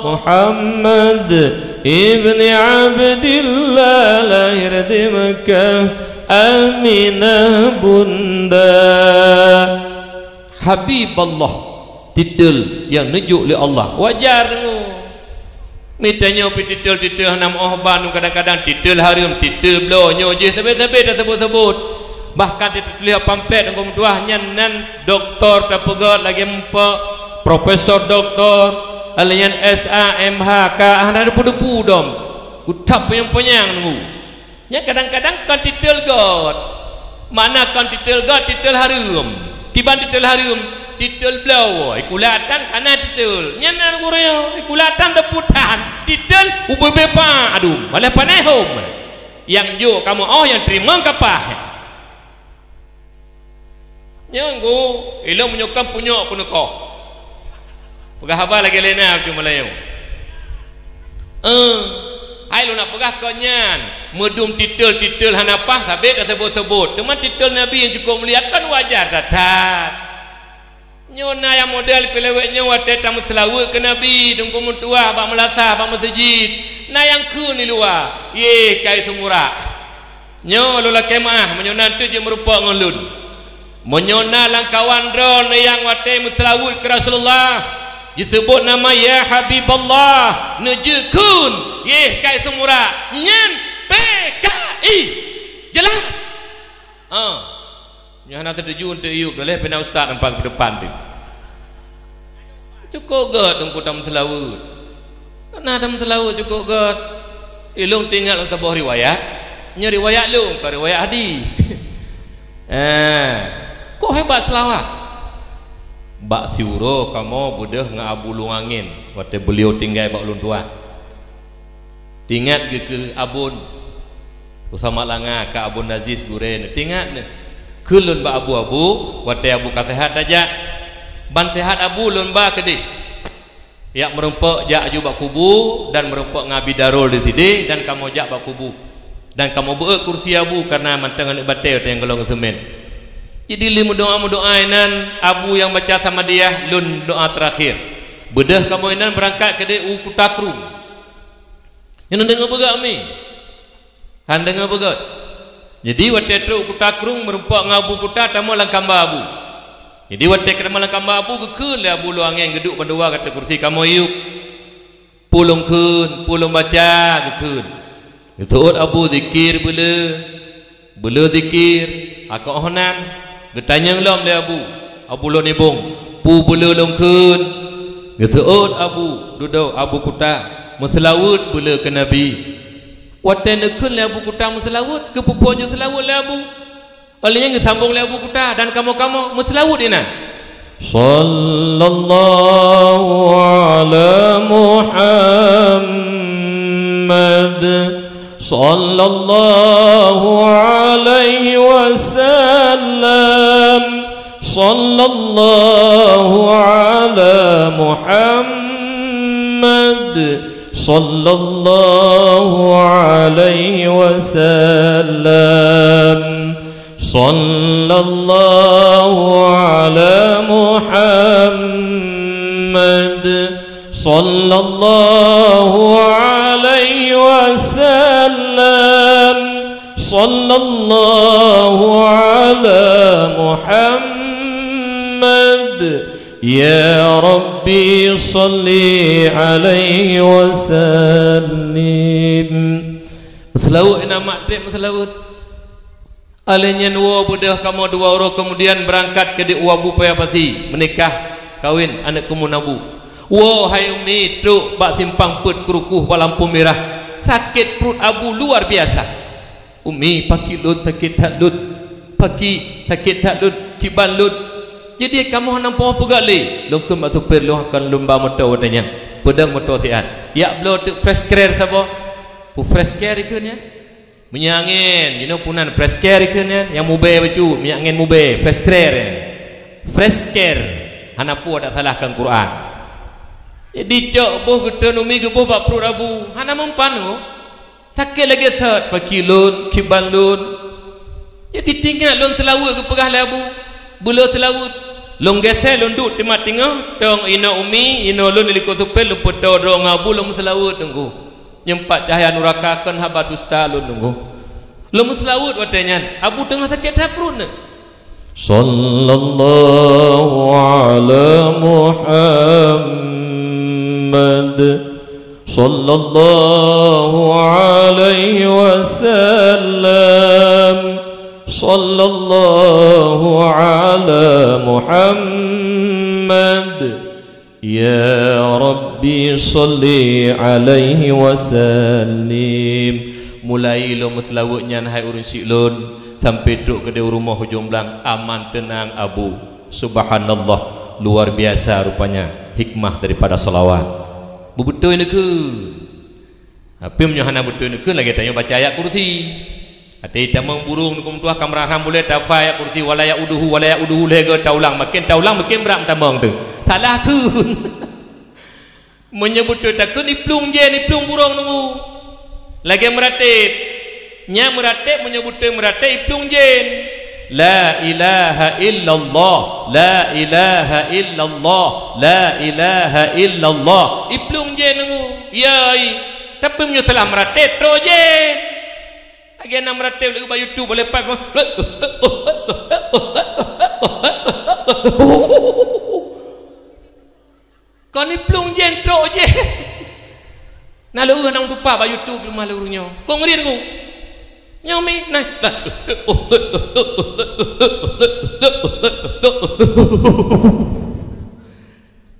Muhammad ibni Abdillah lahir di Mekah, Aminah bunda. Habiballah, titel nyang neujok lé Allah. Wajar deungoe. Mita nyoe pih titel-titel hana meuoh ban, kadang-kadang titel hareuem, titel bloe, nyoe jih sabe-sabe tasebut-sebut. Bahkan teutuléh pamflet nyang meutuah nyan nan doktor tapeugét lagée muphom, profesor doktor, lagée nyan S A, M H, ka hana depu-depu dom. Kutab panyang-panyang deungoe. Nyan kadang-kadang kon titel gét. Makna kon titel gét, titel hareuem. Kiban titel hareuem, titel bloe. Ikulatan kana titel. Nyan na gurée, ikulatan teputan. Titel ubé-bé pa. Aduh, malah panai hom. Nyang jok kamoe oh, nyang teurimong kapah. Nyoe nggu, ilong meunyoe kon punyok peunukoh. Peugah haba lagée lena cuma layoe. Eh, hai lôn nak peugah kon nyan, meudum titel-titel hana paih sabé tasebut-sebut. Teuma titel Nabi nyang cukôp mulia kan wajar that-that. Nyoe na nyang model peulawét nyoe watée tameuseulaweuet keu Nabi, teungku meutuah bak meulasah bak meuseujid. Na nyang kheun di luwa, yeh kai seumurak. Nyoe lôn lakée meuáh, meunyoe na teuk jeuet meurumpok ngon lôn. Meunyoe na lamkawan droeneuh nyang watée meuseulaweuet keu Rasulullah, jiseubot nama ya Habiballah, neujeuet kheun, yeh kai seumurak, nyan P K I. Jelas? Ha. Nyoe hana teutuju eunteuk yup, lé pih na ustaz nampak keu depan teuh. Cukôp gét teungku tameuseulaweuet. Kana tameuseulaweuet cukôp gét. Ilong teuingat lam saboh riwayat. Nyoe riwayat lôn, kon riwayat hadih. Eh, kok hebat seulaweuet? Bak siuroe kamoe beudôh ngon Abu Lueng Angén, watée beuliau tinggai bak ulôn tuan. Tingat geukeue abon Usama Langa ka Abon Aziz gurée neuh. Tingat neuh. Kheun lôn bak abu-abu, watée abu ka seuhat tajak. Ban seuhat abu lôn ba keudeh. Jak meurumpok, jak aju bak kubu, dan meurumpok ngon Abi Darul di sideh, dan kamoe jak bak kubu. Dan kamoe beuet kursi Abu, karena mantong aneuk batée watée nyan golom seumén. Jadi lé meudoa-meudoa inan, Abu nyang baca Samadiyah, lôn doa teurakhier. Beudôh kamoe inan beurangkat keudeh u Kuta Krueng. Nyan deungoe beugét mi. Han deungoe beugét. Jadi watée trok u Kuta Krueng meurumpok ngon Abu Kuta, tamong lam kamba Abu. Jadi watée ka tamong lam kamba Abu, geukheun lé Abu lôn angén geuduek bandua ateueh kursi, kamoe yub. Peue lôn kheun, peue lôn baca, geukheun. Geuseuôt Abu zikir beuleu, beuleu zikir, akoh nan, geutanyong lom lé Abu. Abu lôn nibong, peue beuleu lôn kheun. Geuseuôt Abu, dudoe Abu Kuta, meuseulaweuet beuleu keu Nabi. Watée neukheun lé Abu Kuta meuseulaweuet, geupeuphon ju seulaweuet lé Abu. Óh lheueh nyan geusambong lé Abu Kuta dan kamoe-kamoe meuseulaweuet inan. Sallallahu ala Muhammad, sallallahu alaihi wasallam, sallallahu ala Muhammad, sallallahu alaihi wasallam. Sallallahu ala Muhammad, sallallahu alaihi wasallam, sallallahu ala Muhammad, ya Rabbi salli alaihi wasallim. Meuseulaweuet inan mak treb meuseulaweuet. Óh lheueh nyan woe beudôh kamoe dua uroe keumudian beurangkat keudeh u Abu Paya Pasi, meunikah, kawén aneuk keumun Abu. Woe hai Umi, trok bak simpang peuet Krukoh bak lampôh mirah. Sakét pruet Abu luar biasa. Umi, pakri lôn sakét that lôn. Pakri sakét that lôn, kiban lôn. Jadi kamoe hana peue-peue lé. Lôn kheun bak supir lôn, akan lôn ba moto watée nyan. Peudong moto siat. Jak bloe teuk fresh care saboh. Peue fresh care ikheun nyan? Minyeuk angén, jinoe punan fresh care ikheun nyan, nyang mubée bacut, minyeuk angén mubée, fresh care. Fresh care, hana peue dak salahkan Quran. Jadi cok boh geutreun Umi geuboh bak pruet Abu, hana mempan oh. Sakét lagée sot, pakri lôn, kiban lôn. Jadi tingat lôn seulaweuet geupeugah lé Abu, beuleu seulaweuet. Lôn geusée lôn duek teuma teungoh, tong inoe Umi, inoe lôn dilikot supir, lôn peutoe droe ngon Abu lôn meuseulaweuet teungku. Nyoe pat cahya nuraka kon haba dusta lôn deungoe. Lôn meuseulaweuet watée nyan, Abu teungoh sakét that pruet nyan. Sallallahu ala Muhammad, sallallahu alaihi wasallam, sallallahu ala Muhammad. Ya Rabbi shalli alaihi wasallim. Mulai lôn meuseulaweuet nyan hai ureuëng syik lôn, sampai trok keudeh u rumoh ujong blang, aman teunang Abu. Subhanallah, luar biasa rupanya hikmah daripada salawat. Beubeutôi neukheun. Tapi meunyoe hana beutôi neukheun, lagée tanyoe baca ayat kursi. Até tamong burông neukheun meutuah ka meuraham bulée, tafa ayat kursi, wala yauduhu, wala yauduhu, lhée goe taulang, maken taulang maken brat meutamong teuh. Salah kheun. Meunyoe beutôi takheun, iplueng jén, iplueng burông neunggu. Lagée meuratéb. Nyan meuratéb, meunyoe beutôi meuratéb, iplueng jén. La ilaha illallah, la ilaha illallah, la ilaha illallah. Iplueng jén neunggu. Yai. Tapi meunyoe salah meuratéb, trok jén. Lagée na meuratéb lagée bak YouTube, boleh pat. Kon iplueng jén, trok jén. Na lôn ueh na tupak bak YouTube di rumoh lôn nyoe. Kon ngeri deungoe. Nyoe mi, nah.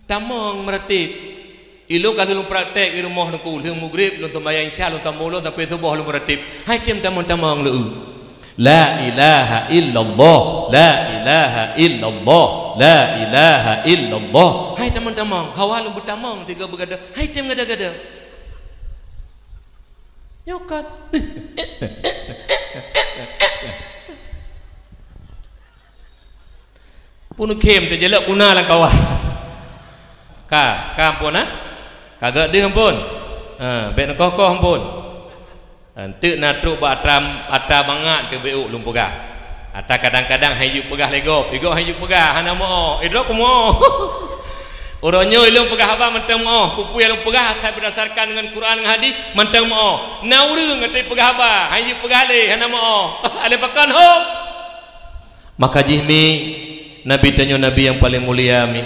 Tamong meuratéb. Ilôn ka lôn praktek di rumoh neungku, lheueh mugrib lôn seumayang isya, lôn sambong lôn sampai suboh lôn meuratéb. Hai tem tamong-tamong lôn. La ilaha illallah, la ilaha illallah, la ilaha illallah. Hai tamong-tamong, hawa lôn beutamong sigoe beugadôh. Hai tem gada-gada. Nyoe kon. Pun khém teujelek kuna lam kawah. Ka, ka ampôn, ha? Ka gét deuh ampôn. Ha, bék neukoh-koh ampôn. Ha, enteuk na trok bak atra, atra mangat teuh bék ulôn peugah. Atra kadang-kadang han jeuet peugah lé gob. Lé gob han jeuet peugah, hana meu'oh. Eh, droe kumeu'oh. Uroe nyoe lôn peugah haba mantong meu'oh. Peue-peue nyang lôn peugah asai beurdasarkan deungon Quran ngon hadis, mantong meu'oh. Na ureuëng nyang teupeugah haba, han jeuet peugah lé, hana meu'oh. Alé pakon hom? Maka jih mi, Nabi tanyoe Nabi nyang paleng mulia mi.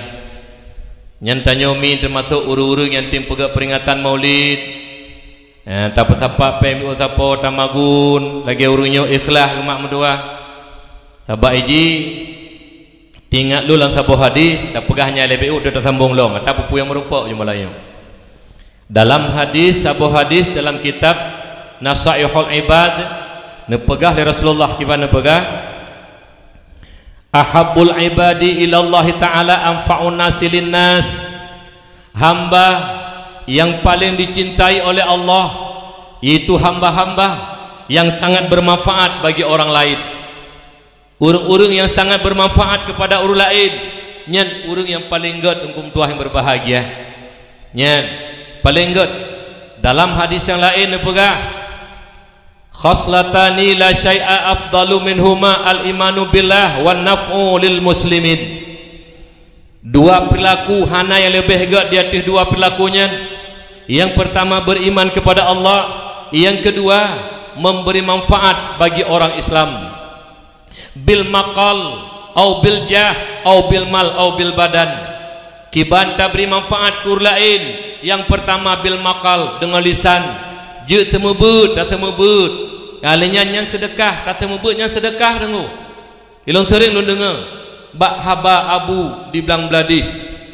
Nyan tanyoe mi teumasok ureuëng-ureuëng nyang tem peugét peuringatan Maulid. Eh, tapeusapat péng biôh sapo tamagun, lagée ureuëng nyoe ikhlas geumat meudoá. Sabab iji, teuingat lôn lam saboh hadis, tapeugah nyan lé bék udah tasambong lom, ata peue-peue nyang meurumpok jumlah nyoe. Dalam hadis, saboh hadis dalam kitab Nasaihul Ibad, neupeugah lé Rasulullah kiban neupeugah, "Ahabbul ibadi ilallahi ta'ala anfa'un nasi linnas." Hamba yang paling dicintai oleh Allah, yaitu hamba-hamba yang sangat bermanfaat bagi orang lain. Ureuëng-ureuëng nyang sangat bermanfaat kepada ureuëng laén, nyan ureuëng nyang paleng gét, teungku meutuah nyang berbahagia. Nyan, paleng gét. Dalam hadis nyang laén neupeugah, "Khaslatani la syai'a afdalu minhuma al-imanu billah wan naf'u lil muslimin." Dua perilaku hana nyang leubeh gét di ateueh dua perilaku nyan. Nyang pertama beriman kepada Allah, nyang kedua memberi manfaat bagi orang Islam. Bil maqal, au bil jah, au bil mal, au bil badan. Kiban tabri manfaat keu ureuëng laén, nyang pertama bil maqal, deungon lisan. Jeuet seumeubeuet, taseumeubeuet. Alèh nyan, nyan seudeukah, taseumeubeuet nyan seudeukah deungoe. Ilôn seuring lôn deungoe bak haba abu di Blang Bladih.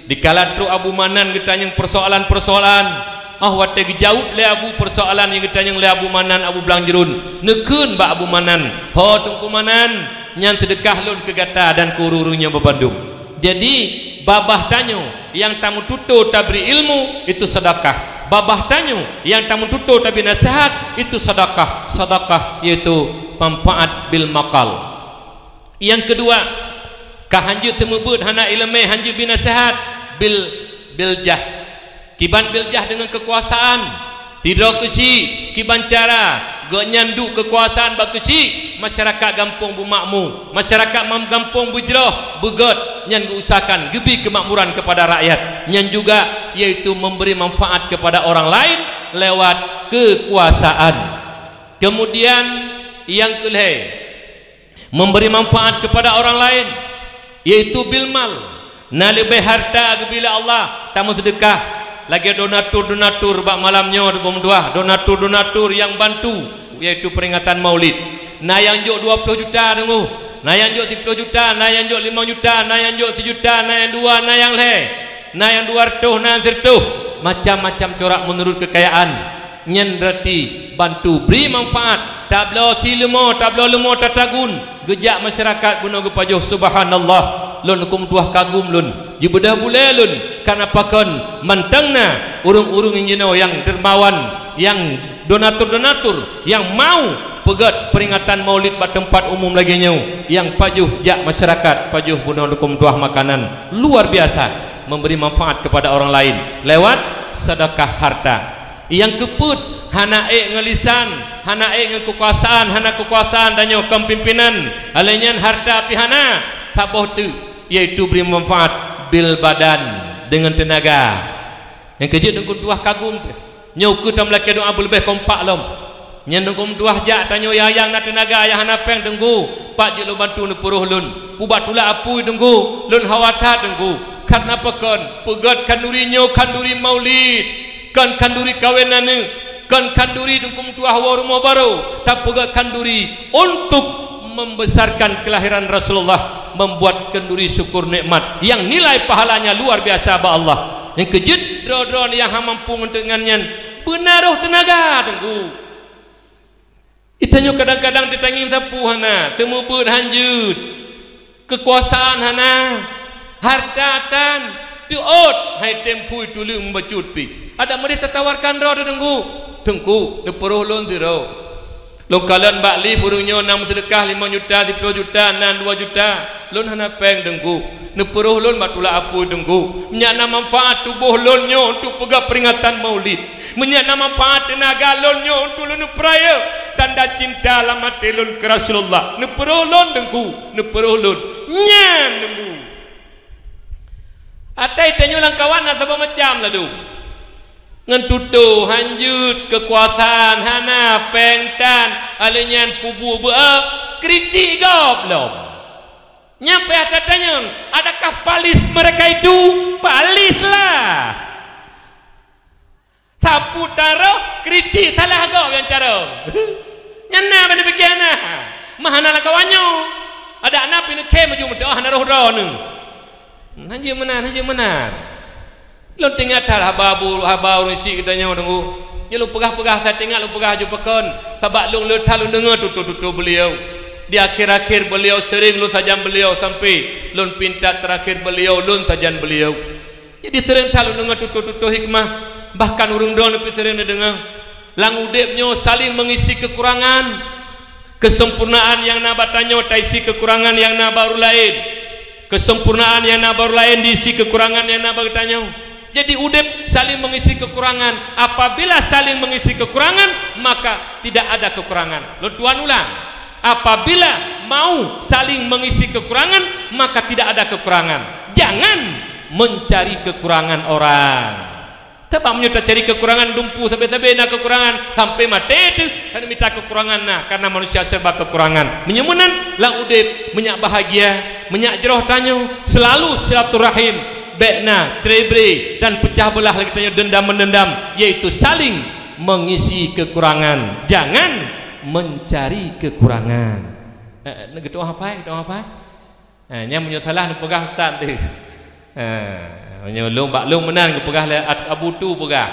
Dikala trok Abu Manan geutanyong peusoalan-peusoalan, óh watèe geujaweueb lé abu peusoalan nyang geutanyong lé Abu Manan, Abu Blang Jruen, neukheun bak Abu Manan, "Ho Teungku Manan, nyan seudeukah lôn keu gata dan keu ureuëng-ureuëng nyoe bandum." Jadi, babah tanyoe nyang tameututoe tabri ilmu, itu sedekah. Babah tanyoe nyang tameututoe tabri naseuhat, itu sedekah. Sedekah yaitu manfaat bil maqal. Nyang keudua, ka hanjeuet seumeubeuet hana iéleumé, hanjeuet bri naseuhat, bil, bil jah. Kiban bil jah deungon keukuasaan. Sidroe keuchik, kiban cara, gobnyan duek keukuasaan bak keuchik, masyarakat gampông beumakmu, masyarakat mam-, gampông beujroh, beugét, nyan geuusahakan geubri keumakmuran keupada rakyat. Nyan juga, yaitu memberi manfaat kepada orang lain lewat keukuasaan. Kemudian, nyang keulhèe, memberi manfaat kepada orang lain, yaitu bil mal. Na leubeh harta geubri lé Allah, tameuseudeukah. Lagèe donatur-donatur bak malam nyoe, Teungku meutuah, donatur-donatur nyang bantu, yaitu peringatan Maulid. Na nyang jok dua ploh juta, Teungku. Na nyang jok siploh juta, na nyang jok limong juta, na nyang jok sijuta, na nyang dua, na nyang lhèe, na nyang dua reutôh, na nyang sireutôh. Macam-macam corak meunurot keukayaan. Nyan beurati bantu bri manfaat, tabloe sie leumô, tabloe leumô tatagun, geujak masyarakat bunoe geupajoh, subhanallah, lôn Teungku meutuah kagum lôn, jibeudôh bulèe lôn, kareuna pakon mantong na ureuëng-ureuëng jinoe nyang dermawan, nyang donatur-donatur, nyang mau peugét peringatan Maulid bak teumpat umum lagèe nyoe, nyang pajoh jak masyarakat, pajoh bunoe Teungku meutuah makanan, luar biasa, memberi manfaat kepada orang lain lewat sedekah harta. Nyang keupeuet, hana ék ngon lisan, hana ék ngon keukuasaan, hana keukuasaan tanyoe kon pimpinan, alèh nyan harta pih hana, saboh teuk, yaitu bri manfaat bil badan, deungon teunaga. Nyang keujeuet Teungku meutuah kagum teuh. Nyoe keuh tameulakèe doa beuleubeh kompak lom. Nyan Teungku meutuah jak tanyoe nyang na teunaga, nyang hana pèng, Teungku, pat jeuet lôn bantu neupeurôh lôn. Peue bak tulak apui, Teungku, lôn hawa that, Teungku. Kareuna pakon, peugét khanduri nyoe khanduri Maulid. Kon khanduri kawén aneuk, kon khanduri Teungku meutuah woe rumoh barô, tapeugét khanduri untuk membesarkan kelahiran Rasulullah, membuat khanduri syukur nikmat yang nilai pahalanya luar biasa bak Allah. Nyang keujeuet droe-droe nyang hana mampu ngon teungan nyan, beuna roh teunaga, Teungku. Di tanyoe kadang-kadang teutangieng sapeue hana, seumeubeuet hanjeuet, keukuasaan hana, harta tan, teuôt, hai tem phui tuleueng meubacut pih. Adak meudeh tatawarkan droe teuh, Teungku. Teungku, neupeurôh lôn sidroe. Lôn kalon bak lift ureueng nyoe na meuseudeukah limong juta, siploh juta, na dua juta. Lôn hana péng, Teungku. Neupeurôh lôn bak tulak apui, Teungku. Meunyo na manfaat tuboh lôn nyoe untuk peugah peuringatan Maulid. Meunyo na manfaat teunaga lôn nyoe untuk lôn peurayeuk tanda cinta lam até lôn keu Rasulullah. Neupeurôh lôn, Teungku. Neupeurôh lôn. Nyan, Teungku. Até tanyoe lam kawan na saboh macam ladôm. Ngon tutoe hanjeuet, keukuasaan hana, péng tan, alèh nyan peubuet beu-, kritik gob lom. Nyan payah tatanyong, adakah palis mereka itu? Palislah. Sapeue taroh kritik salah gob nyang carông. Nyan na bak neupiké na. Mah hana lam kawan nyoe. Adak na pih neukhém ujong meudoá hana roh droeneuh. Hanjeuet meunan, hanjeuet meunan. Lôn teuingat that haba bu-, haba ureuëng syiek geutanyoe, Teungku. Nyoe lôn peugah-peugah, that teuingat lôn peugah aju pakon. Sabab lôn le that lôn deungoe tutoe-tutoe beliau. Di akhir-akhir beliau sering lôn sajan beliau sampai lôn pinta terakhir beliau, lôn sajan beliau. Jadi sering that lôn deungoe tutoe-tutoe hikmah. Bahkan ureuëng droeneuh pih sering neudeungoe. Lam udeb nyoe saling mengisi kekurangan. Kesempurnaan nyang na bak tanyoe taisi kekurangan nyang na bak ureuëng laén. Kesempurnaan nyang na bak ureuëng laén diisi kekurangan nyang na bak geutanyoe. Jadi udeb saling mengisi kekurangan. Apabila saling mengisi kekurangan, maka tidak ada kekurangan. Lôn tuan ulang. Apabila mau saling mengisi kekurangan, maka tidak ada kekurangan. Jangan mencari kekurangan orang. Sabab meunyoe tacari keukurangan dumpeue sabe-sabe na keukurangan, sampai maté teuh hana mita keukurangan na, karena manusia serba keukurangan. Meunyoe meunan lam udeb, meunyak bahagia, meunyak jroh tanyoe, selalu silaturahim, bék na cerai-berai dan pecah belah lagée tanyoe dendam-meundendam, yaitu saling mengisi kekurangan, jangan mencari kekurangan. Eh, eh, geutuah apai? Geutuah apai? Ha, nyan meunyoe salah neupeugah ustaz teuh. Ha, meunyoe lôn bak lôn meunan geupeugah lé At-, Abu Tu peugah.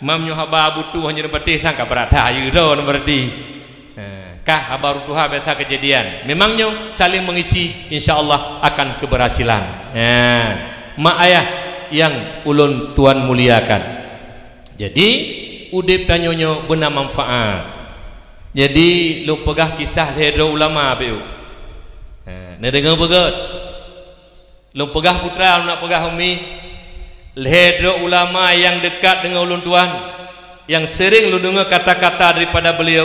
Mam nyoe haba Abu Tu hana neupatéh sang ka brat that ayeue droe neuberarti. Ha, kah haba ureuëng tuha biasa keujadian. Memang nyoe saling mengisi, insya Allah akan keberhasilan. Ha, mak ayah yang ulôn tuan muliakan. Jadi, udeb tanyoe nyoe beuna manfaat. Jadi, lôn peugah kisah lhée droe ulama, Abiu. Ha, neudeungoe beugét. Lôn peugah putra, lôn nak peugah umi. Lhée droe ulama nyang deukat deungon ulôn tuan, nyang sering lôn deungoe kata-kata daripada beliau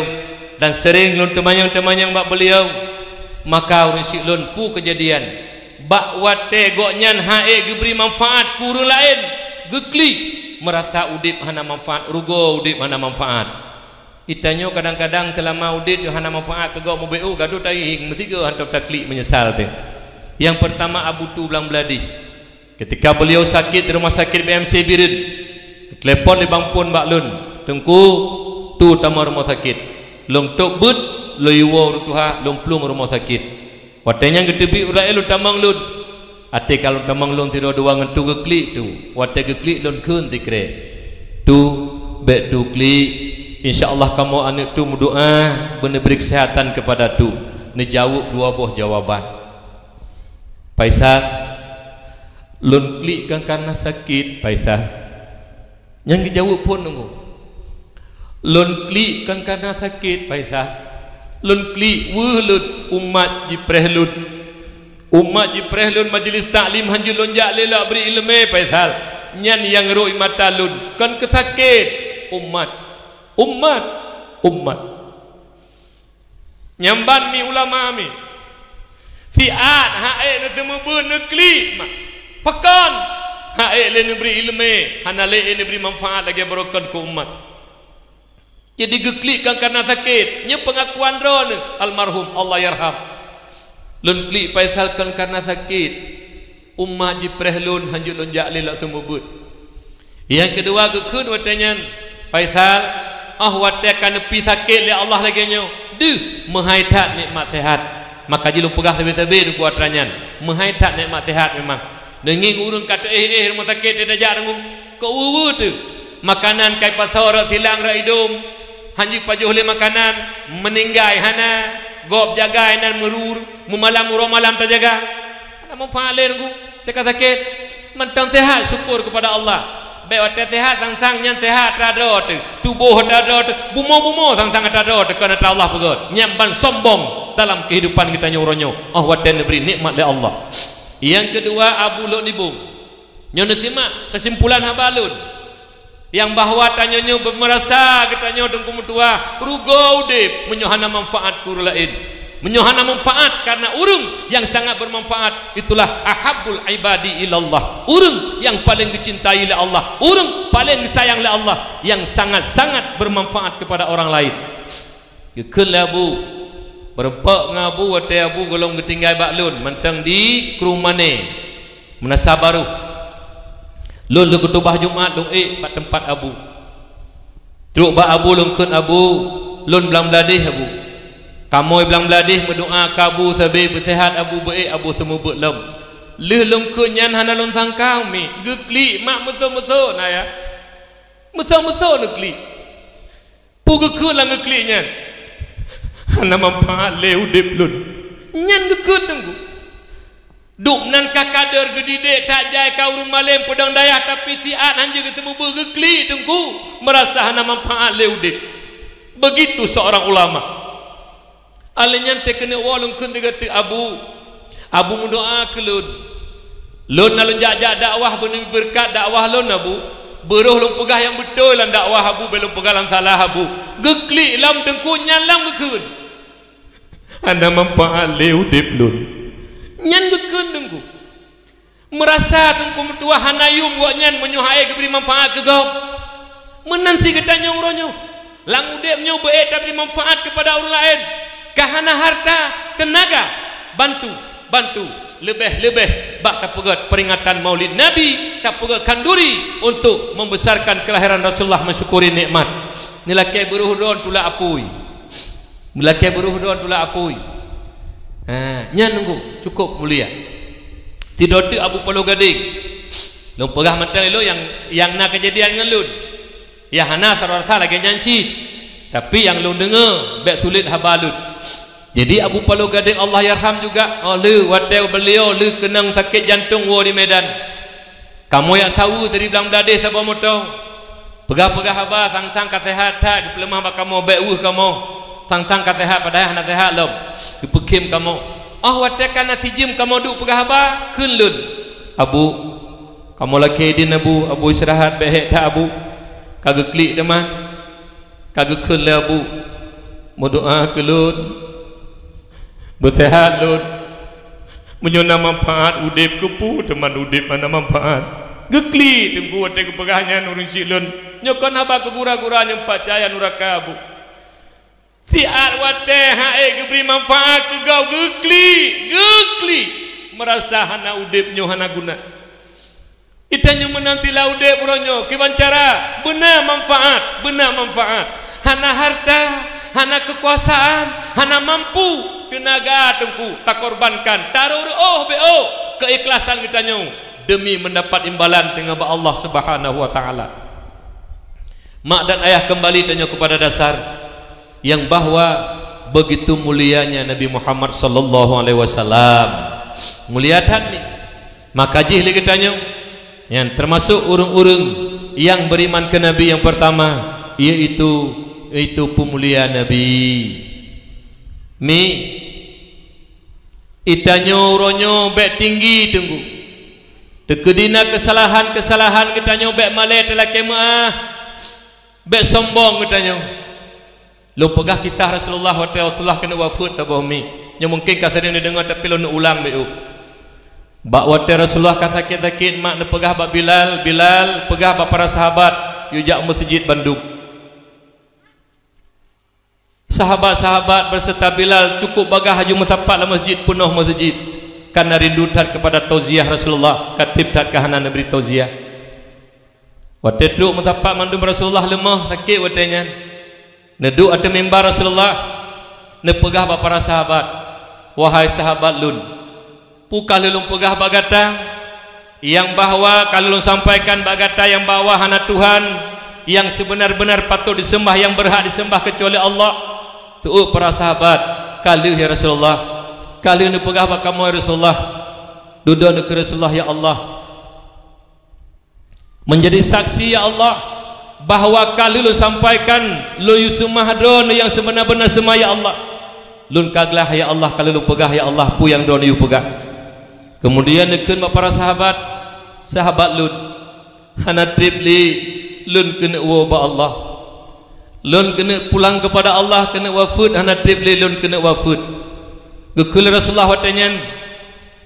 dan sering lôn teumanyong-teumanyong bak beliau. Maka ureuëng syiek lôn peue keujadian? Bak watée gobnyan han ék geubri manfaat keu ureuëng laén, geuklik, meurasa udeb hana manfaat, rugoe udeb hana manfaat. Geutanyoe kadang-kadang seulama udeb hana manfaat keu gob mubacut, gadôh tahieng meusigoe hantom taklik meunyeusal teuh. Nyang peurtama Abu Tu Blang Bladih. Ketika beliau sakit di rumah sakit B M C Bireuen, geutelepon lé Bang Pon bak lôn, "Teungku, Tu tamong rumoh sakit." Lôn tôb beuet, lôn yue woe ureuëng tuha, lôn plueng rumoh sakit. Watée nyan geuteubiet ureuëng laén lôn tamong lôn. Até ka lôn tamong lôn sidroe dua ngon Tu geuklik Tu. Watée geuklik lôn kheun sikrek, "Tu, bék Tu klik. Insya Allah kamoe aneuëk Tu meudoá beuneubri keuseuhatan keupada Tu." Neujaweueb dua boh jawaban. "Faisal, lôn klik kon kareuna sakét, Faisal." Nyang geujaweueb phon deungoe. "Lôn klik kon kareuna sakét, Faisal. Lôn klik weueh lôn, umat jipreh lôn. Umat jipreh lôn, majeulis taklim hanjeuet lôn jak lé lak bri iéleumé, Faisal. Nyan nyang rhot mata lôn, kon keu sakét. Umat, umat, umat." Nyan ban mi ulama mi. Siat han ék neuseumeubeuet neuklik mak. Pakon? Han ék lé neubri iéleumé, hana lé ék neubri manfaat lagée barokon keu umat. Jadi geuklik kon kareuna sakét, nyoe peungakuan droeneuh almarhum, Allah yarham. "Lôn klik Faisal kon kareuna sakét. Umat jipreh lôn, hanjeuet lôn jak lé lak seumeubeuet." Nyang keudua geukheun watée nyan, "Faisal, óh watée ka neupi sakét lé Allah lagée nyoe, deuh meuhai that nikmat seuhat." Maka jih lôn peugah sabe-sabe teungku atra nyan, meuhai that nikmat seuhat memang. Deungon ureuëng ka teuéh-éh rumoh sakét tajak deungoe, keu weue-weue teuh. Makanan kai pasoe rot silang rot idom, hanjeuet pajoh lé makanan, meuninggai hana, gob jagai nan meurur, meumalam uroe malam tajaga. Hana manfaat lé deungoe, teuka sakét. Mantong seuhat syukur keupada Allah. Bék watée seuhat sang-sang nyan seuhat atra droe teuh, tuboh atra droe teuh, bumoe-bumoe sang-sang atra droe teuh, kon atra Allah peugét. Nyan ban sombong dalam keuhidupan geutanyoe uroe nyoe, óh watée neubri nikmat lé Allah. Nyang keudua, Abu Lhok Nibong. Nyoe neusimak keusimpulan haba lôn. Nyang bahwa tanyoe nyoe beumeurasa geutanyoe teungku meutuah rugoe udeb meunyoe hana manfaat keu ureuëng laén. Meunyoe hana manfaat karena ureuëng nyang sangat beumanfaat, itulah ahabbul ibadi ilallah. Ureuëng nyang paleng geucintai lé Allah, ureuëng paleng geusayang lé Allah, nyang sangat-sangat beumanfaat keupada ureuëng laén. Geukheun lé Abu, beureumpok ngon Abu watée Abu gohlom geutinggai bak lôn mantong di Krueng Mane, Meunasah Barôh. Lôn leugeutubah Jumat lôn ék bak teumpat Abu. Trok bak Abu lôn kheun, "Abu, lôn blang bladeh, Abu." Kamoe blang bladeh meudoá keu Abu sabe beuseuhat Abu beu ék Abu seumeubeuet lom. Lheueh lôn kheun nyan hana lôn sangka, Umi, geuklik mak meuso-meuso na ya. Meuso-meuso neuklik. Peue geukheun lam geuklik nyan? Hana manfaat lé udeb lôn. Nyan geukheun teungku. Duek nan ka kader geudidek that jai ka ureuëng malém peudong dayah tapi siat hanjeuet geuteumeubeuet geuklik teungku, meurasa hana manfaat lé udeb. Begitu seorang ulama. Alèh nyan teuh keuneuk woe lôn kheun sigoe teuk Abu. Abu meudoá keu lôn. Lôn na lôn jak-jak dakwah beuneubi beureukat dakwah lôn Abu. Beurôh lôn peugah nyang beutôi lam dakwah Abu, bék lôn peugah lam salah Abu. Geuklik lom teungku nyan lom geukheun. Hana manfaat lé udeb lôn. Nyan geukheun teungku. Meurasa teungku meutuah hana yum gobnyan meunyoe hana geubri manfaat keu gob. Meunan cit geutanyoe uroe nyoe. Lam udeb nyoe beu ék tabri manfaat keupada ureuëng laén. Ka hana harta, teunaga, bantu, bantu. Leubeh-leubeh bak tapeugét peuringatan Maulid Nabi, tapeugét khanduri untuk membesarkan kelahiran Rasulullah, mensyukuri nikmat. Neulakée beurôh droe tulak apui. Meulakée beurôh droe tulak apui. Ha, nyan teungku cukup mulia. Sidroe teuk Abu Paloh Gadeng. Lôn peugah mantong ilôn nyang, nyang na keujadian ngon lôn. Nyang hana rasa lagée nyan cit. Tapi nyang lôn deungoe bék sulet haba lôn. Jadi Abu Paloh Gadeng Allahyarham juga, óh lheueh watée beuliau lheueh keunong sakét jantong woe di Medan. Kamoe jak saweue dari blang bladeh saboh moto. Peugah-peugah haba sang-sang ka seuhat that geupeuleumah bak kamoe bék weueh kamoe. Sang-sang ka seuhat padahai hana seuhat lom. Geupeukhem kamoe. Óh watée ka na sijeuem kamoe duek peugah haba, kheun lôn, "Abu, kamoe lakée idin Abu, Abu istirahat bék hék that Abu." Ka geuklik teuma. Ka geukheun lé Abu, "Meudoá keu lôn, beuseuhat lôn. Meunyoe na manfaat udeb, keupeue teuma udeb hana manfaat?" Geuklik teungku watée geupeugah nyan ureuëng syiek lôn. Nyoe kon haba keu gura-gura nyang pat cahya nuraka Abu. Siat watée hana geubri manfaat keu gob geuklik, geuklik. Meurasa hana udeb nyoe hana guna. Geutanyoe meunan cit lam udeb uroe nyoe, kiban cara beuna manfaat, beuna manfaat. Hana harta, hana keukuasaan, hana mampu, teunaga teungku takorbankan, taruh reuôh bék keuikhlasan geutanyoe demi mendapat imbalan teungoh bak Allah Subhanahu wa Taala. Mak dan ayah, kembali tanyoe kepada dasar yang bahwa begitu mulianya Nabi Muhammad sallallahu alaihi wasallam. Mulia that ni. Maka jih lé geutanyoe, nyan termasuk ureuëng-ureuëng nyang beriman keu Nabi nyang pertama, yaitu, yaitu peumulia Nabi. Mi, geutanyoe uroe nyoe bék tinggi teungku. Teukeudi na keusalahan-keusalahan geutanyoe bék malée teulakée meuáh. Bék sombong geutanyoe. Lôn peugah kisah Rasulullah watée Rasulullah keuneuk wafeuet saboh mi. Nyoe mungken ka sering neudeungoe tapi lôn ulang bék. Bak watée Rasulullah ka sakét-sakét, mak neupeugah bak Bilal, "Bilal, peugah bak para sahabat, yue jak meuseujid bandum." Sahabat-sahabat beserta Bilal cukup bagaih laju meusapat lam meuseujid, peunoh meuseujid. Karena rindu that kepada tauziah Rasulullah, ka tieb that ka hana neubri tauziah. Watée trok meusapat mandum Rasulullah leumoh sakét watée nyan. Neuduek ateueh mimbar Rasulullah, neupeugah bak para sahabat, "Wahai sahabat lôn, peue ka lheueh lôn peugah bak gata, nyang bahwa ka lheueh lôn sampaikan bak gata nyang bahwa hana Tuhan nyang seubeuna-beuna patôt diseumbah, nyang beurhak diseumbah keucuali Allah, seuôt para sahabat, ka lheueh ya Rasulullah, ka lheueh neupeugah bak kamoe ya Rasulullah." Dudoe neukheun Rasulullah, "Ya Allah, Menjadi saksi, ya Allah, bahwa ka lôn sampaikan lôn yue seumah Droeneuh nyang sibeuna-beuna seumah, ya Allah. Lôn ka glah, ya Allah, ka lôn peugah, ya Allah, peue nyang Droeneuh yue peugah. Kemudian neukheun bak para sahabat, "Sahabat lôn, hana treb lé lôn keuneuk woe bak Allah. Lôn keuneuk pulang kepada Allah, keuneuk wafeuet, hana treb lé lôn keuneuk wafeuet." Geukheun lé Rasulullah watée nyan,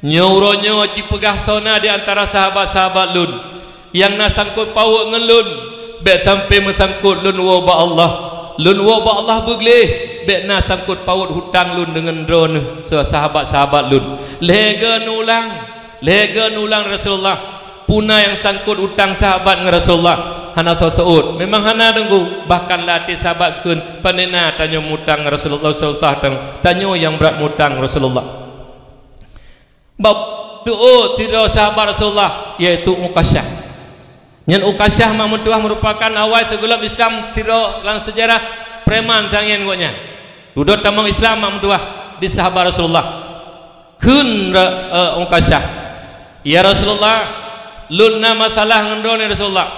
"Nyoe uroe nyoe cipeugah soe na di antara sahabat-sahabat lôn nyang na sangkot pawot ngon lôn, bék sampoe meusangkot lôn woe bak Allah. Lôn woe bak Allah beugleh, bék na sangkot pawot hutang lôn deungon droeneuh, sahabat-sahabat lôn." Lhée geunulang, lhée geunulang Rasulullah, peue na nyang sangkot utang sahabat ngon Rasulullah? Hana soe seuôt. Memang hana, Teungku. Bahkan lam até sahabat kheun, "Pane na tanyoe mutang Rasulullah, Rasulullah, tanyoe nyang brat mutang Rasulullah." Bak teuôt sidroe sahabat Rasulullah, yaitu Ukasyah. Nyan Ukasyah mak meutuwah meurupakan awai teugohlom Islam sidroe lam seujarah, preman tangieng gobnyan. Dudoe tamong Islam mak meutuwah di sahabat Rasulullah. Kheun ra-, eh, Ukasyah, "Ya Rasulullah, lôn na masalah ngon droeneuh, ya Rasulullah.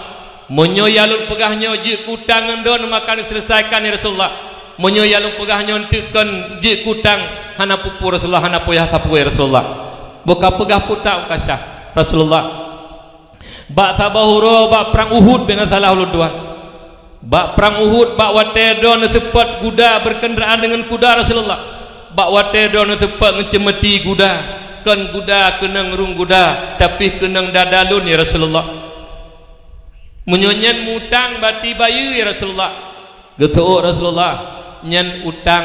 Meunyoe nyang lôn peugah nyoe jeuet keu utang ngon droeneuh, maka neuseuleusaikan, ya Rasulullah. Meunyoe nyang lôn peugah nyoe eunteuk kon jeuet keu utang, hana peue-peue, Rasulullah, hana payah sapeue, ya Rasulullah." Boh ka peugah putak Ukasyah, "Rasulullah, bak saboh uroe bak prang Uhud, bék na salah ulôn tuan. Bak prang Uhud, bak watée droeneuh seupôt guda berkendaraan deungon kuda Rasulullah. Bak watée droeneuh seupôt ngeuceumeuti guda, kon guda keunong rhueng guda, tapi keunong dada lôn, ya Rasulullah. Meunyoe nyan mutang, bati bayeue, ya Rasulullah." Geuseuôt Rasulullah, "Nyan utang,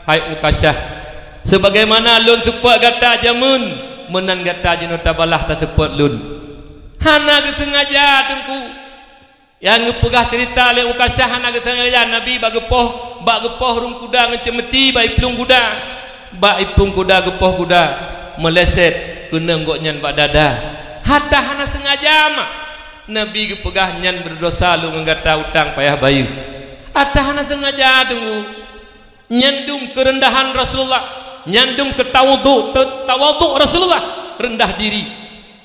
hai Ukasyah. Sebagaimana lôn seupôt gata jameun, meunan gata jinoe tabalah taseupôt lôn." Hana geuseungaja, Teungku. Nyang geupeugah ceurita lé Ukasyah hana geuseungaja, Nabi bak geupoh, bak geupoh rhueng kuda ngeuceumeuti bak iplueng kuda. Bak iplueng kuda geupoh guda, meuleset keunong gobnyan bak dada. Ata hana seungaja mak. Nabi geupeugah, "Nyan beudesya lôn ngon gata, utang payah bayeue." Ata hana seungaja, Teungku. Nyan dum keureundahan Rasulullah, nyan dum keutawadhu-, te-, tawadhu Rasulullah, reundah diri.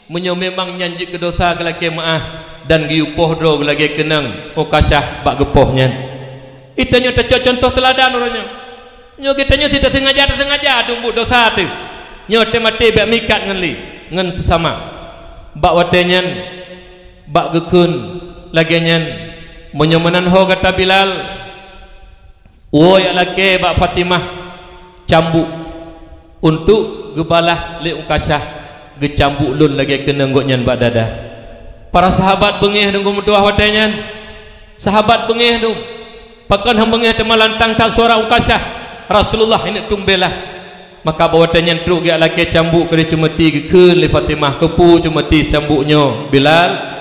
Meunyoe memang nyan jeuet keu desya, geulakée meuáh dan geuyue poh droe geulakée keunong Ukasyah bak geupoh nyan. Geutanyoe tacok cuntoh teuladan uroe nyoe. Nyoe geutanyoe sit taseungaja-taseungaja dum buet desya teuh. Nyoe teumaté bék meuikat ngon lé, ngon seusama. Bak watée nyan, bak geukheun lagée nyan, "Meunyoe meunan ho gata Bilal, woe jak lakée bak Fatimah cambuk, untuk geubalah lé Ukasyah geucambuk lôn lagée keunong gobnyan bak dada." Para sahabat beungéh dum geumeutuwah watée nyan. Sahabat beungéh dum. Pakon han beungéh teuma lantang that suara Ukasyah, "Rasulullah, ineuk tumbélah." Maka bak watée nyan trok geujak lakée cambuk keudeh ceumeuti, geukheun lé Fatimah, "Keupeue ceumeuti cambuk nyoe, Bilal?"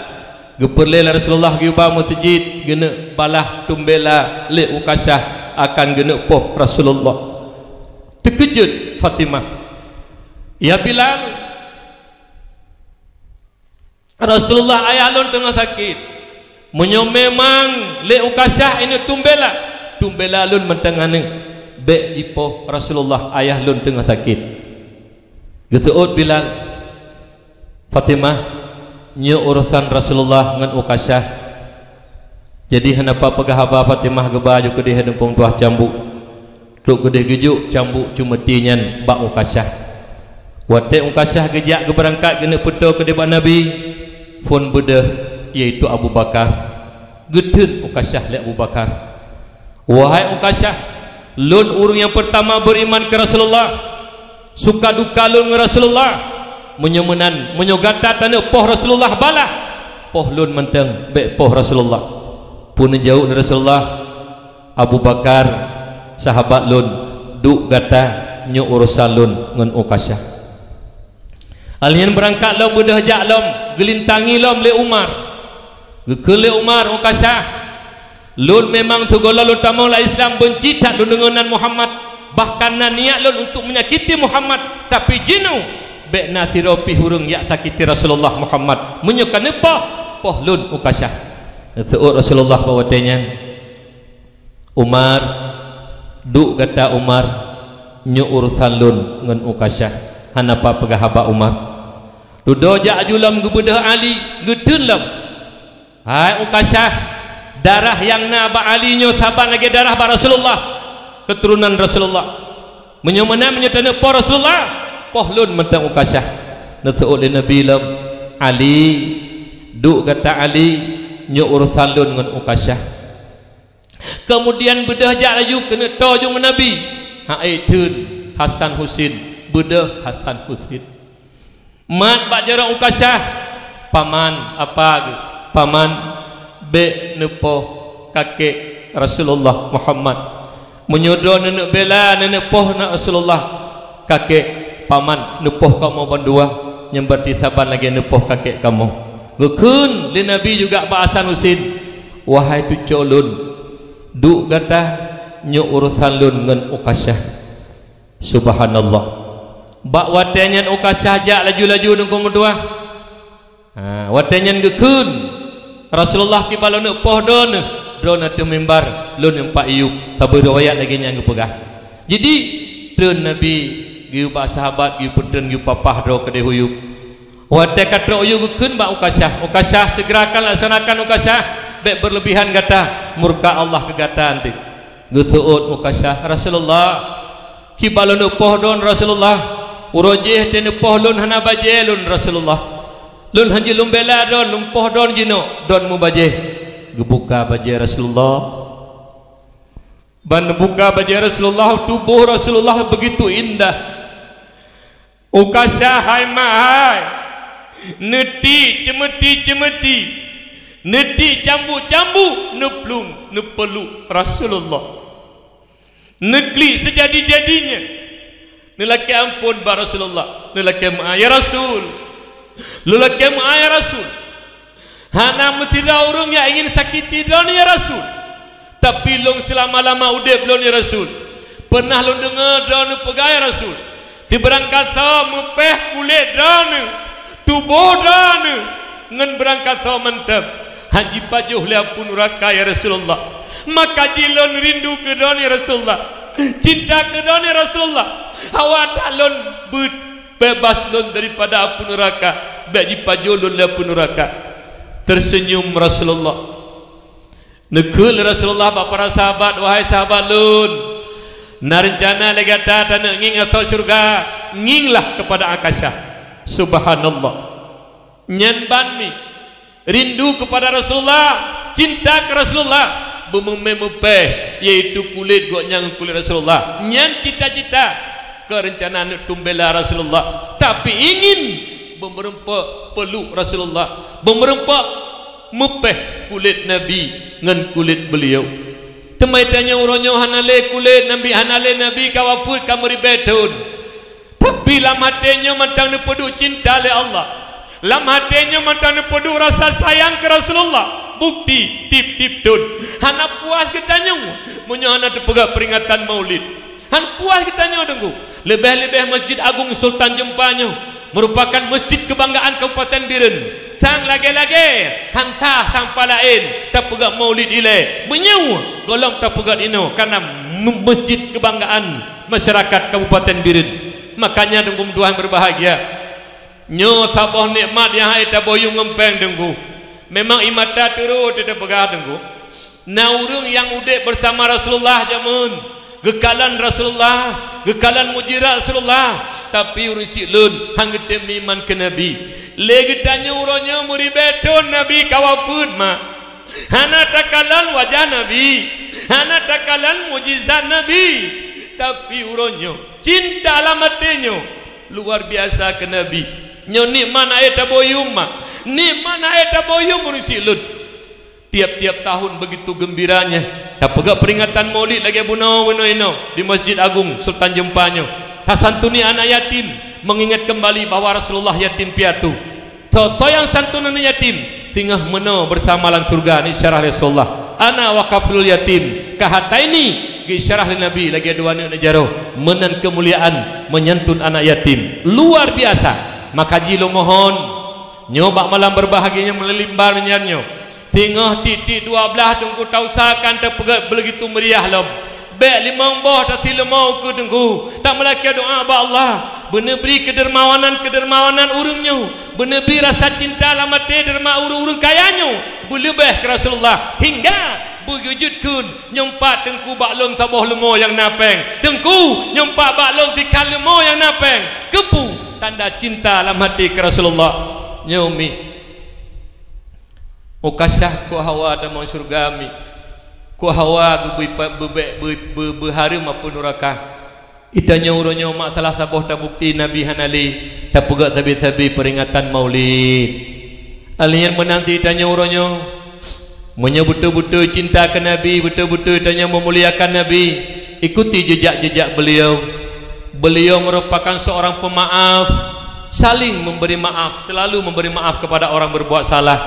Geupeureulée lé Rasulullah geuyue ba meuseujid, geuneuk balah tumbéla lé Ukasyah akan geuneuk poh Rasulullah. Teukeujot Fatimah, "Ya Bilal, Rasulullah, ayah lôn teungoh sakét. Meunyoe memang lé Ukasyah ineuk tumbéla, tumbéla lôn mantong aneuk. Bék jipoh Rasulullah, ayah lôn teungoh sakét." Geuseuôt Bilal, "Fatimah, nyoe urosan Rasulullah ngon Ukasyah." Jadi hana peugah haba Fatimah geuba ju keudeh dum tuwah cambuk. Trok keudeh geujok cambuk ceumeuti nyan bak Ukasyah. Watée Ukasyah geujak geubeurangkat geuneuk peutoe keudeh bak Nabi, phon beudôh, yaitu Abu Bakar. Geutheun Ukasyah lé Abu Bakar, "Wahai Ukasyah, lôn ureuëng nyang peurtama beuriman keu Rasulullah. Suka duka lôn ngon Rasulullah. Meunyoe meunan, meunyoe gata taneuk poh Rasulullah, balah. Poh lôn mantong, bék poh Rasulullah." Peue neujaweueb lé Rasulullah, "Abu Bakar, sahabat lôn, duek gata, nyoe urosan lôn ngon Ukasyah." Alheuh nyan beurangkat lom beudôh jak lom, geulintangi lom lé Umar. Geukheun lé Umar, "Ukasyah, lôn memang sigohlom lôn tamong lam Islam beunci that lôn deungon nan Muhammad, bahkan na niat lôn untuk menyakiti Muhammad, tapi jinoe bék na sidroe pih ureuëng jak sakiti Rasulullah Muhammad. Meunyoe ka neupoh, poh lôn Ukasyah." Geuseuôt Rasulullah bak watée nyan, "Umar, duek gata Umar, nyoe urosan lôn ngon Ukasyah." Hana peugah haba Umar. Dudoe jak aju lom geubeudôh Ali, geutheun lom. "Hai Ukasyah, darah nyang na bak Ali nyoe saban lagée darah bak Rasulullah, keuturonan Rasulullah. Meunyoe meunan, meunyoe taneuk poh Rasulullah, poh lôn mantong Ukasyah." Neuseuôt lé Nabi lom, "Ali, duek gata Ali, nyoe urosan lôn ngon Ukasyah." Keumudian beudôh jak laju keuneuk toe ju ngon Nabi. Hai theun Hasan Husin, beudôh Hasan Husin. Mat bak jaroe Ukasyah, "Paman, apa geuh? Paman, bék neupoh kakek Rasulullah Muhammad. Meunyoe droe neuneuk bela, neuneuk poh na Rasulullah, kakek, paman, neupoh kamoe bandua, nyang berarti saban lagée neupoh kakek kamoe." Geukheun lé Nabi juga bak Hasan Husin, "Wahai cucoe lôn, duek gata, nyoe urosan lôn ngon Ukasyah." Subhanallah. Bak watée nyan Ukasyah jak laju-laju deungon meutuah. Ha, watée nyan geukheun Rasulullah, "Kiban lôn neuk poh droeneuh, droeneuh ateueh mimbar, lôn nyang pat iyup." Sabe riwayat lagée nyan geupeugah. Jadi, treun Nabi geuyue bak sahabat, geuyue peutreun, geuyue papah droe keudeh u yup. Watée ka trok u yup geukheun bak Ukasyah, "Ukasyah, segerakan laksanakan Ukasyah, bék berlebihan gata, murka Allah keu gata nanti." Geuseuôt Ukasyah, "Rasulullah, kiban lôn neuk poh droeneuh Rasulullah, uroe jéh teuh neupoh lôn hana bajée lôn Rasulullah. Lôn hanjeuet lôn bela droeneuh, lôn poh droeneuh jinoe, droeneuh mubajée." Geubuka bajée Rasulullah. Ban neubuka bajée Rasulullah, tuboh Rasulullah begitu indah. Ukasyah hai mak hai, neutiek ceumeuti-ceumeuti, neutiek cambuk-cambuk, neuplueng, neupeluk Rasulullah. Neuklik seujadi-jadinya. Neulakée amphon bak Rasulullah. Neulakée meu'ah, "Ya Rasul. Lôn lakée meu'ah, ya Rasul. Hana meusidroe ureuëng nyang ingin sakiti droeneuh, ya Rasul. Tapi lôn seulama-lama udeb lôn, ya Rasul, peureunah lôn deungoe droeneuh peugah, ya Rasul, sibarangkasoe meupéh kulét droeneuh, tuboh droeneuh ngon barangkasoe mantong, han jipajoh lé apui nuraka, ya Rasulullah. Maka jih lôn rindu keu droeneuh, ya Rasulullah. Cinta keu droeneuh, ya Rasulullah. Awak that lôn beuet, beubaih lôn daripada apui nuraka, bék jipajoh lôn lé apui nuraka." Terseunyum Rasulullah. Neukheun lé Rasulullah bak para sahabat, "Wahai sahabat lôn, na reuncana lé gata taneuk ngieng asoe syeuruga, ngienglah keupada Akasyah." Subhanallah. Nyan ban mi, rindu keupada Rasulullah, cinta keu Rasulullah, beumumé meupéh, yaitu kulét gobnyan ngon kulét Rasulullah. Nyan cita-cita keu reuncana neuk tumbela Rasulullah, tapi ingin beumeurumpok peluk Rasulullah, beumeurumpok meupéh kulét Nabi ngon kulét beuliau. Teuma tanyoe uroe nyoe hana lé kulét Nabi, hana lé Nabi ka wafeuet, ka meuribée thon. Tapi lam até nyoe mantong neupeuduek cinta lé Allah. Lam até nyoe mantong neupeuduek rasa sayang keu Rasulullah. Bukti, tieb-tieb thon hana puas geutanyoe meunyoe hana teupeugah peuringatan Maulid. Han puas geutanyoe deungoe. Leubeh-leubeh Masjid Agung Sultan Jeumpa nyoe meurupakan masjid keubanggaan Kabupaten Bireuen. Sang lagée-lagée, han sah sang palaén tapeugah Maulid ilée. Meunyoe gohlom tapeugah inoe, kareuna m-, masjid keubanggaan masyarakat Kabupaten Bireuen. Makanya deungoe meutuah meubahgia. Nyoe saboh nikmat nyang hai taboh yuem ngon péng deungoe. Memang ie mata teurot teupeugah deungoe. Na ureuëng nyang udeb beusama Rasulullah jameun, geukalon Rasulullah, geukalon mukjizat Rasulullah, tapi ureuëng siklon han geutem meuiman keu Nabi. Lé geutanyoe uroe nyoe meuribée thon Nabi ka wafeuet, mak. Hana takalon wajah Nabi, hana takalon mukjizat Nabi, tapi uroe nyoe cinta lam até nyoe luar biasa keu Nabi. Nyoe nikmat hai taboh yuem, mak. Nikmat hai taboh yuem ureuëng siklon. Tiap-tiap tahun begitu geumbiranya tapeugah peuringatan Maulid lagée bunoe inoe-inoe di Masjid Agung Sultan Jeumpa nyoe. Tasantuni anak yatim, mengingat kembali bahwa Rasulullah yatim piatu. Soe-soe nyang santun aneuk yatim, singoh meunoe beusama lam syeuruga, neuisyarah lé Rasulullah. "Ana wa kafilul yatim kahataini," geuisyarah lé Nabi lagée dua aneuk jaroe. Meunan keumuliaan menyantun anak yatim. Luar biasa. Maka jih lôn mohon, nyoe bak malam beubahgia nyang meulimbah nyan nyoe, singoh tieb-tieb dua blaih Teungku tausahakan tapeugét begitu meuriah lom. Bék limong boh tasileumô keu Teungku, tameulakée doá bak Allah. Beuneubri keudermawanan-keudermawanan ureuëng nyoe, beuneubri rasa cinta lam até deurma ureuëng-ureuëng kaya nyoe beuleubeh keu Rasulullah, hingga beugeujeuet kheun nyoe pat teungku bak lôn saboh leumo nyang na péng. Teungku, nyoe pat bak lôn sikhan leumo nyang na péng. Keupeue? Tanda cinta lam até keu Rasulullah. Nyoe mi. Ukasah kok hawa tamong syeuruga mi. Kok hawa geubri pa-, beubek, be-, be-, beuhareuem apui nuraka. Itanyoe uroe nyoe mak salah saboh tabukti Nabi hana lé, tapeugah sabe-sabe peuringatan Maulid. Alèh nyan meunan cit itanyoe uroe nyoe, meunyoe beutôi-beutôi cinta keu Nabi, beutôi-beutôi itanyoe meumuliakan Nabi, ikuti jejak-jejak beliau. Beliau merupakan seorang pemaaf, saling memberi maaf, selalu memberi maaf kepada orang berbuat salah.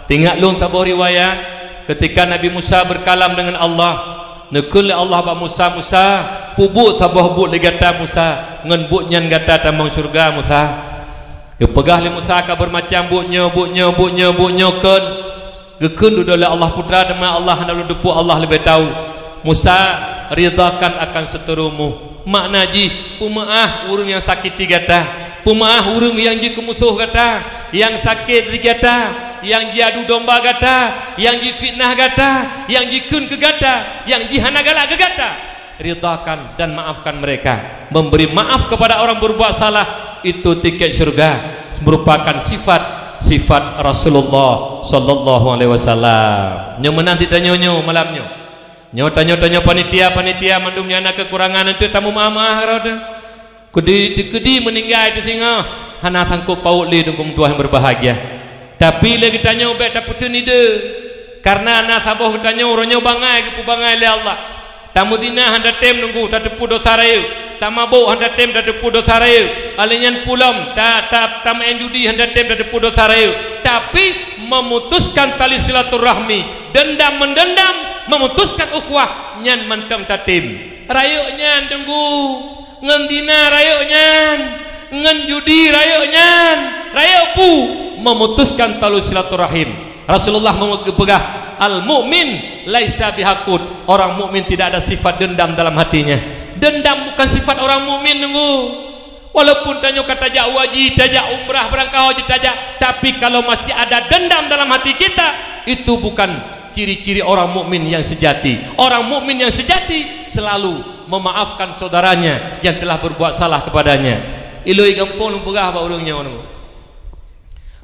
Teuingat lôn saboh riwayat, ketika Nabi Musa berkalam dengan Allah, neukheun lé Allah bak Musa, "Musa, peubuet saboh buet lé gata Musa, ngon buet nyan gata tamong syeuruga Musa." Geupeugah lé Musa ka beureumacam buet nyoe, buet nyoe, buet nyoe, buet nyoe kheun. Geukheun dudoe lé Allah Putra, teuma Allah hana lôn teupeu, Allah leubeh tau. "Musa, ridhakan akan seuteureumu." Makna jih, peumeuáh ureuëng nyang sakiti gata, peumeuáh ureuëng nyang jikeumusoh gata, nyang sakét di gata, nyang jiadu domba gata, nyang jifitnah gata, nyang jikheun keu gata, nyang jihana galak keu gata. Ridhakan dan maafkan mereka. Memberi maaf kepada orang berbuat salah itu tiket syurga, merupakan sifat-sifat Rasulullah sallallahu alaihi wasallam. Nyoe meunan cit tanyoe nyoe malam nyoe. Nyoe tanyoe-tanyoe panitia-panitia mandum nyang na keukurangan, eunteuk tameumaáh-maáh rot. Keudi, keudi meuninggai teuh singoh, hana sangkot paôt lé teungku meutuah nyang berbahagia. Tapi lé geutanyoe bék tapeuteun ide, kareuna na saboh geutanyoe uroe nyoe bangai geupeubangai lé Allah. Tameuzina hana tem teungku tateupeue dosa rayeuk, tamabôk hana tem tateupeue dosa rayeuk, alèh nyan pulom ta, ta, tameuén judi hana tem tateupeue dosa rayeuk. Tapi memutuskan tali silaturahmi, dendam mendendam, memutuskan ukhuwah, nyan mantong tatem. Rayeuk nyan teungku, ngon zina rayeuk nyan, ngon judi rayeuk nyan, rayeuk peue? Memutuskan tali silaturahim. Rasulullah geupeugah, "Al-mu'min laisa bihaqud." Orang mukmin tidak ada sifat dendam dalam hatinya. Dendam bukan sifat orang mukmin, teungku. Walaupun tanyoe ka tajak haji, tajak umrah, barangkaho jih tajak, tapi kalau masih ada dendam dalam hati kita, itu bukan ciri-ciri orang mukmin yang sejati. Orang mukmin yang sejati selalu memaafkan saudaranya yang telah berbuat salah kepadanya. Iloi gampông lôn peugah bak ureuëng nyoe,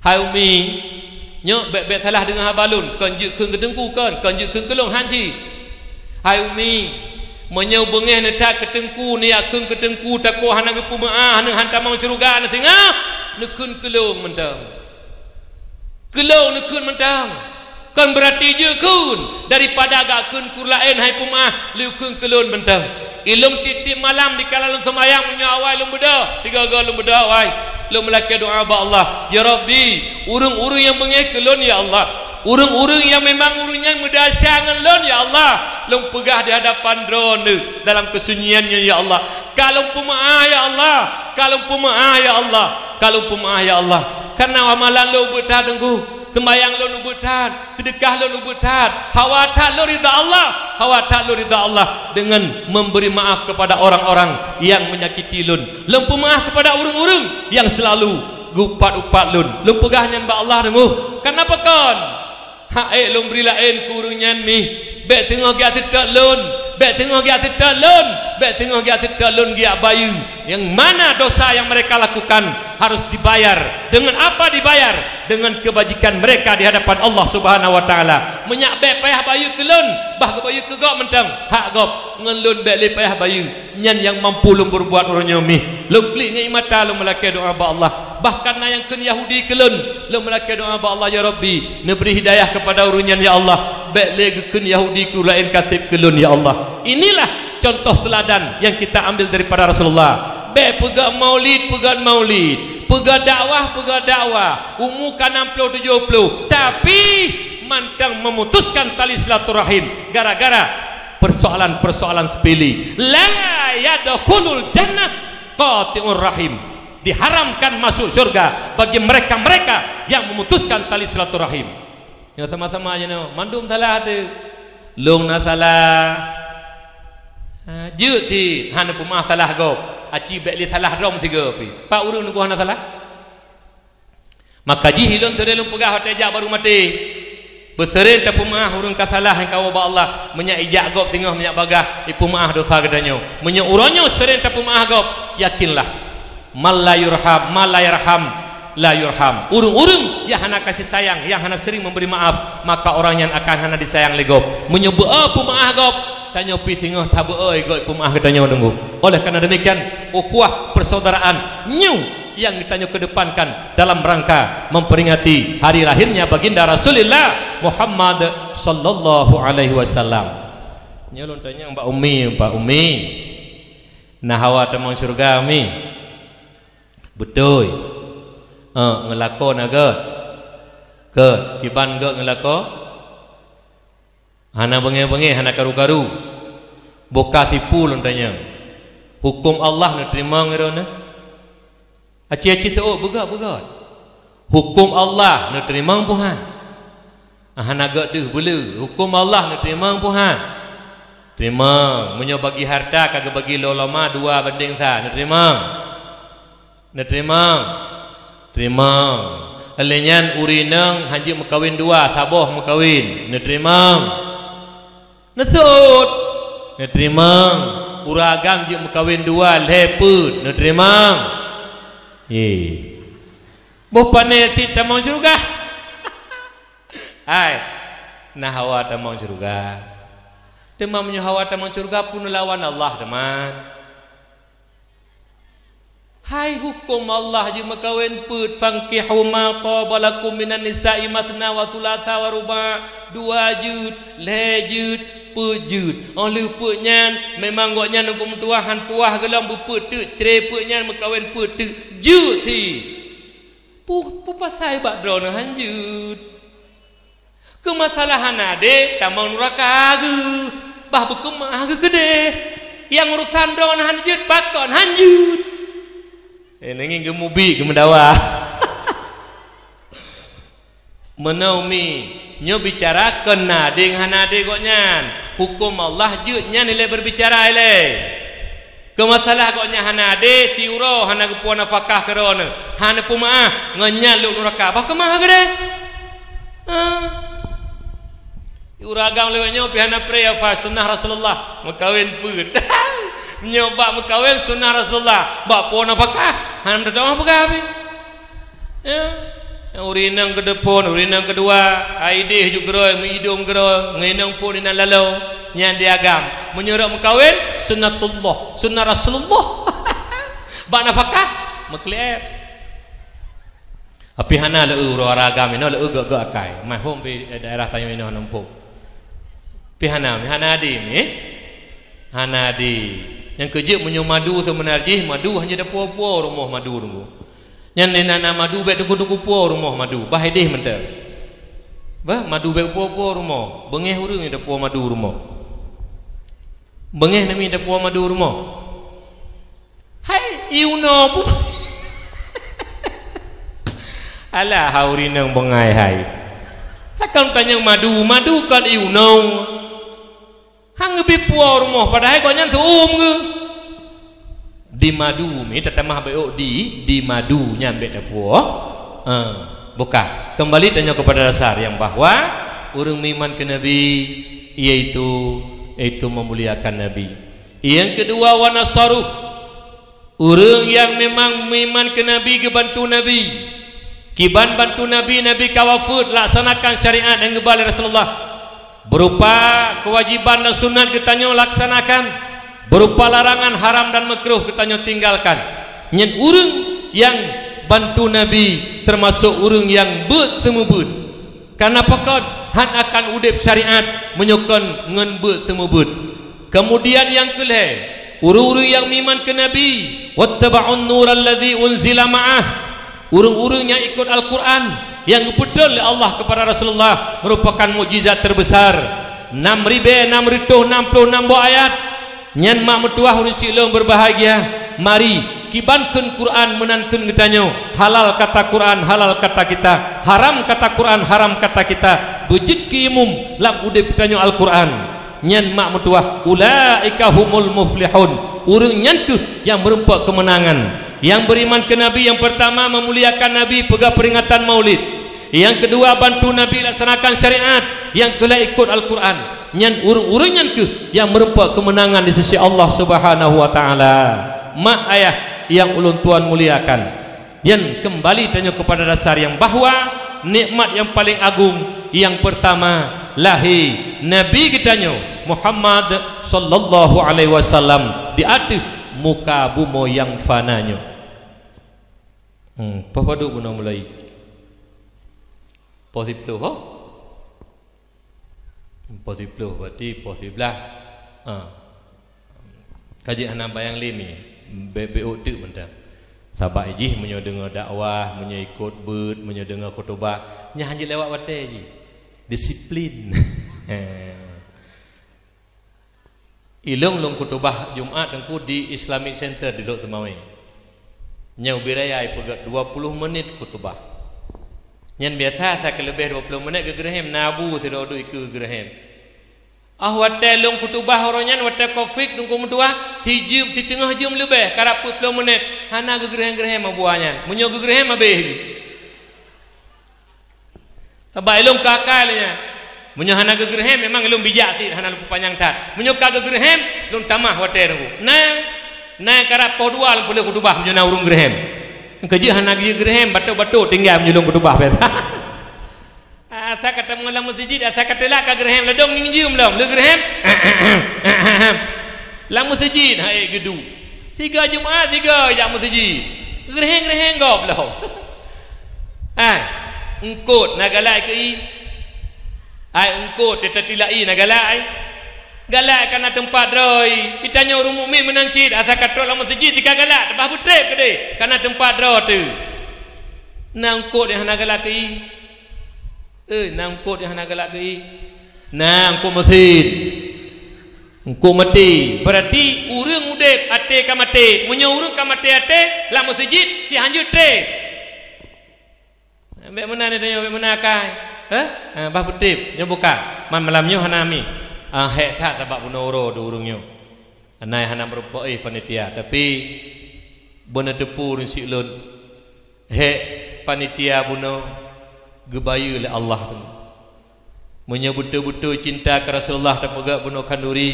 hai umi, nyoe bék-bék salah deungoe haba lôn, kon jeuet kheun keu teungku kon, kon jeuet kheun keu lôn, han cit. Hai umi, meunyoe beungéh neuthat keu teungku, neujak kheun keu teungku, takot hana geupeumeuáh, hana han tamong syeuruga, na singoh neukheun keu lôn mantong. Keu lôn neukheun mantong. Kon beurati jeuet kheun, daripada gak kheun keu ureuëng laén hai peumeuáh, lôn kheun keu lôn mantong. Ilôn tieb-tieb malam dikala lôn seumayang, meunyoe awai lôn beudôh, tiga goe lôn beudôh awai. Lôn meulakée doá bak Allah, "Ya Rabbi, ureuëng-ureuëng nyang beungéh keu lôn, ya Allah, ureuëng-ureuëng nyang memang ureuëng nyan meudesya ngon lôn, ya Allah, lôn peugah di hadapan Droeneuh dalam keusunyian nyoe, ya Allah. Ka lôn peumeuáh, ya Allah, ka lôn peumeuáh, ya Allah, ka lôn peumeuáh, ya Allah. Kareuna amalan lôn ubeuet that, teungku, seumbayang lôn ubeuet that, seudeukah lôn ubeuet that, hawa that lôn ridha Allah, hawa that lôn ridha Allah deungon memberi maaf kepada orang-orang yang menyakiti lôn. Lôn peumeuáh kepada ureuëng-ureuëng yang selalu geupat-upat lôn." Lôn peugah nyan bak Allah, teungku. Kareuna pakon? Hak ék lôn bri laén keu ureuëng nyan mi. Bék teungoh geujak teutot lôn, bék teungoh geujak teutot lôn, bék teungoh geujak teutot lôn geujak bayeue. Yang mana dosa yang mereka lakukan harus dibayar. Dengan apa dibayar? Dengan kebajikan mereka di hadapan Allah Subhanahu wa Taala. Meunyak bék payah bayeue keu lôn, bah geubayeue keu gob mantong, hak gob, ngon lôn bék lé payah bayeue. Nyan nyang mampu lôn peubuet uroe nyoe mi. Lôn klik ngon ié mata lôn meulakée doá bak Allah. Bahkan na nyang kheun Yahudi keu lôn, lôn meulakée doá bak Allah, "Ya Rabbi, neubri hidayah keupada ureuëng nyan, ya Allah. Bék lé geukheun Yahudi keu ureuëng laén kaseb keu lôn, ya Allah." Inilah contoh teuladan yang kita ambil daripada Rasulullah. Bék peugét maulid, peugét maulid. Peugét dakwah, peugét dakwah. Umu ka nam ploh tujoh ploh. Tapi mantong memutuskan tali silaturahim gara-gara persoalan-persoalan sepele. "La yadkhulul jannah qati'ur rahim." Diharamkan masuk syurga bagi mereka-mereka yang memutuskan tali silaturahim. Nyoe sama-sama je nyoe, mandum salah tu. Lôn na salah. Ha, jeuet cit hana peumeuáh salah gob. Aci bék lé salah droe meusigoe pih. Pat ureuëng teungku hana salah? Maka jih ilôn seuring lôn peugah watée jak barô maté. Beuseuring tapeumeuáh ureuëng ka salah nyang kawoe bak Allah, meunyoe ijak gob singoh minyak bagaih, ipeumeuáh desya geutanyoe. Meunyoe uroe nyoe seuring tapeumeuáh gob, yakinlah, man la yurham, man la yarham, la yurham. Ureuëng-ureuëng nyang hana kasih sayang, nyang hana seuring memberi maaf, maka orang nyan akan hana disayang lé gob. Meunyoe beu-o peumeuáh gob, tanyoe pih singoh tabeu-o gob peumeuáh geutanyoe teungku. Oleh karena demikian, ukhuwah persaudaraan nyoe nyang geutanyoe kedepankan dalam rangka memperingati hari lahirnya Baginda Rasulullah Muhammad sallallahu alaihi wasallam. Nyoe lôn tanyong bak Umi, bak Umi. Na hawa tamong syeuruga, Umi? Beutôi. Eh, ngeulako na gét? Gét. Kiban gét ngeulako? Hana beungéh-beungéh, hana karu-karu. Boh ka sipu lôn tanyong. Huköm Allah neuteurimong droeneuh? Aci-aci seuôt beugét-beugét. Huköm Allah neuteurimong peu han? Hana gét deuh beuleu. Huköm Allah neuteurimong peu han? Teurimong. Meunyoe bagi hareuta ka geubagi lom lama dua bandéng sa, neuteurimong? Neuteurimong? Teurimong. Lheueh nyan ureuëng inong han jeuet meukawen dua, saboh meukawen, neuteurimong? Neuseuôt? Neuteurimong. Ureuëng agam jeuet meukawen dua, lhée peuet, neuteurimong? Ye. Boh pané cit tamong syeuruga. Hai, na hawa tamong syeuruga. Teuma meunyoe hawa tamong syeuruga, peue neulawan Allah, teuma? Hai, huköm Allah jeuet meukawen peuet, "Fankihu ma thaba lakum minan nisa'i matsna wa tsulatsa wa ruba'." Dua jeuet, lhée jeuet, peuet jeuet. Óh lheueh peuet nyan, memang gobnyan huköm tuha han puah geulom beupeuet teuk, cre peuet nyan meukawen peuet teuk, jeuet cit. Pu-, peue pasai bak droeneuh han jeuet? Keu masalah hana adé, tamong nuraka geuh, bah beukeumah geuh keudeh. Nyang urosan droeneuh han jeuet, pakon han jeuet? Eh, neungieng geumubiet, geumeudawa. Meunoe Umi, nyoe bicara kon na adé ngon hana adé gobnyan. Huköm Allah jeuet nyan ilée beubicara ilée. Keu masalah gobnyan hana adé, siuroe hana geupuwoe nafakah keu droeneuh, hana peumeuáh, ngon nyan lhok nuraka, bah keumah keudeh? Ha? Ureuëng agam lewat nyoe pih hana preh apa sunnah Rasulullah, meukawen peuet. Nyoe bak meukawen sunnah Rasulullah, bak puwoe nafakah, hana meudoá peugah pih. Ya. Ureuëng inong keudeupon, ureuëng inong keudua, ai ideh ju keudroe, meuidong keudroe, ngon inong phon inan laloe, nyan di agam. Meunyoe rot meukawen, sunnatullah, sunnah Rasulullah. Bak nafakah, meukleb. Tapi hana leu uroe agam inoe leu gok-gok akai. Mai hom di daerah tanyoe inoe hana muphom. Pi hana, hana adé mi, eh? Hana adé. Nyang keujeuet meunyoe madu seubeuna jih, madu hana tapuwoe-puwoe rumoh madu teungku. Nyan lé na, na madu bék teungku-teungku puwoe rumoh madu, bah ideh mantong. Bah, madu bék puwoe-puwoe rumoh, beungéh ureuëng nyang tapuwoe madu rumoh. Beungéh nami tapuwoe madu rumoh. Hai, ié unoe pu-, alah, hai ureuëng inong beungai hai. Takon tanyong madu, madu kon ié unoe. Han geubi puwoe rumoh, padahai gobnyan seu-uem geuh. Di madu, mi tatamah bék ôk di, di madu nyan bék tapuwoe. Ha, buka. Kembali tanyoe kepada dasar yang bahwa ureuëng meuiman keu Nabi, yaitu, yaitu memuliakan Nabi. Nyang keudua, wa nasaruh. Ureuëng nyang memang meuiman keu Nabi geubantu Nabi. Kiban bantu Nabi, Nabi ka wafeuet, laksanakan syariat nyang geuba lé Rasulullah. Berupa kewajiban dan sunat geutanyoe laksanakan, berupa larangan haram dan makruh geutanyoe tinggalkan. Nyan ureuëng nyang bantu Nabi, teumasok ureuëng nyang beuet seumeubeuet. Kareuna pakon han akan udeb syariat meunyoe kon ngon beuet seumeubeuet. Keumudian nyang keulhée, ureuëng-ureuëng nyang meuiman keu Nabi, wattaba'un nural ladzi unzila ma'ah, ureuëng-ureuëng nyang ikot Al-Qur'an nyang geupeutron lé Allah keupada Rasulullah meurupakan mukjizat teubeusar, nam ribée nam reutôh nam ploh nam boh ayat. Nyan mak meutuwah ureuëng sileung beubahgia, mari kiban kheun Qur'an meunan kheun geutanyoe, halal kata Qur'an, halal kata kita, haram kata Qur'an, haram kata kita, beujeuet keu imum lam udeb geutanyoe Al-Qur'an. Nyan mak meutuwah, ulaika humul muflihun, Ureuëng nyan kheueh nyang meurumpok keumeunangan. Nyang beriman keu Nabi, nyang peurtama meumuliakan Nabi, peugah peuringatan Maulid. Nyang keudua bantu Nabi laksanakan syariat, nyang keulhèe ikot Al-Quran. Nyan ureuëng-ureuëng nyan kheueh nyang meurumpok keumeunangan di sisi Allah Subhanahu wa Taala. Mak ayah nyang ulôn tuan muliakan, nyan keumbali tanyoe keupada dasar nyang bahwa nikmat nyang paleng agong nyang peurtama lahé Nabi geutanyoe Muhammad sallallahu alaihi wasallam di ateueh muka bumoe nyang fana nyoe. Hmm, poh padub bunoe mulai? Poh siplôh, ho? Poh siplôh, berarti poh siblaih. Ha. Ka jeuet hana bayang lé mi, bèk-bèk ôk teuk mantong. Sabab jih meunyoe deungoe dakwah, meunyoe ikot beuet, meunyoe deungoe khutubah, nyan hana jeuet lewat watèe jih. Disiplin. Ilôn lôn khutubah Jumat Teungku di Islamic Center di Lhokseumawe. Nyoe ubé raya ipeugöt dua puluh menit khutubah. Nyan biasa asai keuleubeh dua puluh menit geugeureuhem, na bu sidroe duek ikeue geugeureuhem. Ah, watèe lôn khutubah uroe nyan, watèe covid Teungku meutuah, sijeuem, siteungoh jeuem leubeh, karab peuet ploh menit, hana geugeureuhem-geureuhem abu nyan. Meunyoe geugeureuhem, habéh. Sabab ilôn ka akai lé nyan. Meunyoe hana geugeureuhem, memang ilôn bijak cit, hana lôn peupanyang that. Meunyoe ka geugeureuhem, lôn tamah watèe Teungku. Na, na karab poh dua lôn peuleueh khutubah meunyoe na ureueng geureuhem. Keujeuet hana geujeuet geureuhem, batot-batot tinggai meunyoe lôn khutubah biasa. Asai ka tamong lam meuseujid, asai ka teulak ka geureuhem, ladôm ngieng jeuem lom, lheueh geureuhem. Lam meuseujid, hai geudu. Sigoe Jumat, sigoe jak meuseujid. Geureuhem-geureuhem gob lom. Hai, eungkôt na galak keu ie? Hai, eungkôt teutilak ie na galak, hai? Galak ka na teumpat droe ie. Geutanyoe ureueng mukmin meunan cit, asai ka trok lam meuseujid, tika galak, teubah beutrép keudeh, ka na teumpat droe teuh. Na eungkôt nyang hana galak keu ie? Eh, na eungkôt nyang hana galak keu ie? Na eungkôt meuseujid. Eungkôt maté. Berarti ureueng udép até ka maté. Meunyoe ureueng ka maté até, lam meuseujid, si hanjeuet trép. Bèk meunan tanyoe, bèk meunan akai. Hah? Ha, bah beutrép, nyoe buka. Man malam nyoe hana mi. Ah, hék that sabab bunoe uroe di ureueng nyoe. Anai hana meurumpok, eh, panitia, tapi beuneuteupeu ureueng siklon. Hék panitia bunoe geubayeue lé Allah. Meunyoe beutôi-beutôi cinta keu Rasulullah tapeugah bunoe khanduri,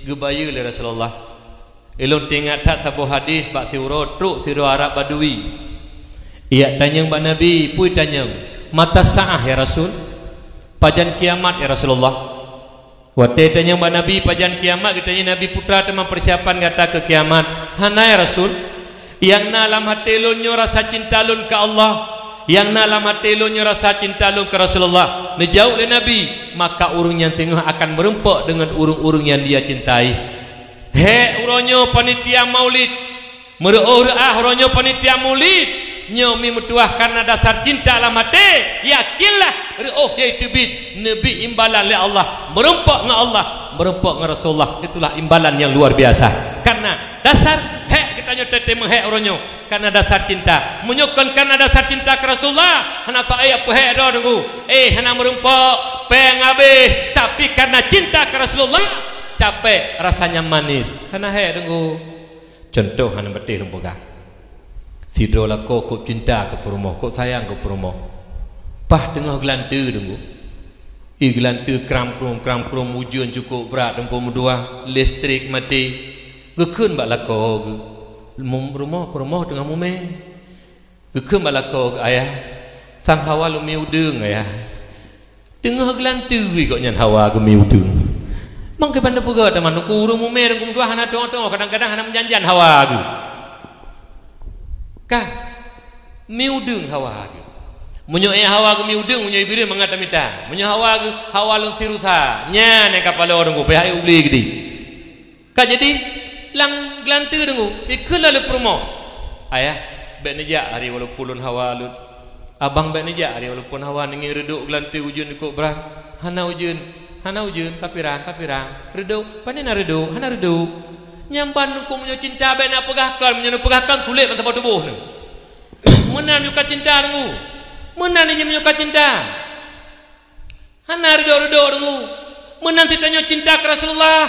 geubayeue lé Rasulullah. Ilôn teuingat that saboh hadis bak siuroe trok sidroe Arab Badui. Ijak tanyong bak Nabi, peue tanyong, "Mata sa'ah, ya Rasul?" Pajan kiamat, ya Rasulullah? Watèe tanyong bak Nabi pajan kiamat, geutanyong Nabi, "Putra, teuma peusiapan gata keu kiamat?" "Hana, ya Rasul. Nyang na lam até lôn nyoe rasa cinta lôn keu Allah. Nyang na lam até lôn nyoe rasa cinta lôn keu Rasulullah." Neujaweueb lé Nabi, "Maka ureueng nyan teungoh akan meurumpok deungon ureueng-ureueng nyang dia cintai." Hék uroe nyoe panitia maulid, meureuôh reuah uroe nyoe panitia maulid, nyoe mi meutuah kareuna dasar cinta lam até, yakinlah reuôh jai teubiet, neubi imbalan lé Allah, meurumpok ngon Allah, meurumpok ngon Rasulullah, itulah imbalan nyang luar biasa. Kareuna dasar hék geutanyoe teuteumé hék uroe nyoe, kareuna dasar cinta. Meunyoe kon kareuna dasar cinta keu Rasulullah, hana soe peuhék droe Teungku. Eh, hana meurumpok, péng habéh, tapi kareuna cinta keu Rasulullah, capek, rasanya manis. Hana hék Teungku. Cuntoh hana beuteh lôn peugah. Sidroe lakoe kôb cinta keu peurumoh, kôb sayang keu peurumoh. Paih teungoh geulanteue Teungku. Ih, geulanteue kram-krum, kram-krum, ujeuen cukôp brat, Teungku, meutuah, listrik maté. Geukheun bak lakoe geuh, "Mum-, rumoh, peurumoh teungoh mumè." Geukheun bak lakoe geuh, "Ayah, sang hawa lôn mi udeueng, Ayah." Teungoh geulanteue gobnyan hawa geuh mi udeueng. Mang kiban tapeugah teuma, Teungku, ureueng mumè Teungku meutuah hana tuho-tuho, kadang-kadang hana meujan-jan hawa geuh. Ka, mi udeueng hawa geuh. Meunyoe éh hawa geuh mi udeueng, meunyoe Iblih mangat tamita. Meunyoe hawa geuh, hawa lôn si rusa. Nyan nyang ka paloe Teungku, pih hai u glé geudeh. Ka jadi, lam geulanteue Teungku, ikheun lé peurumoh, "Ayah, bèk neujak hari walaupun lôn hawa lôn. Abang bèk neujak hari walaupun hawa neungieng reudôk geulanteue ujeuen cukôp brat." "Hana ujeuen, hana ujeuen, ka pirang, ka pirang. Reudôk, pane na reudôk, hana reudôk." Nyan ban Teungku meunyoe cinta bèk neupeugah kon, meunyoe neupeugah kon sulet ban saboh tuboh neuh. Meunan meunyoe ka cinta Teungku. Meunan jih meunyoe ka cinta. Hana reudôk-reudôk Teungku. Meunan cit tanyoe cinta keu Rasulullah.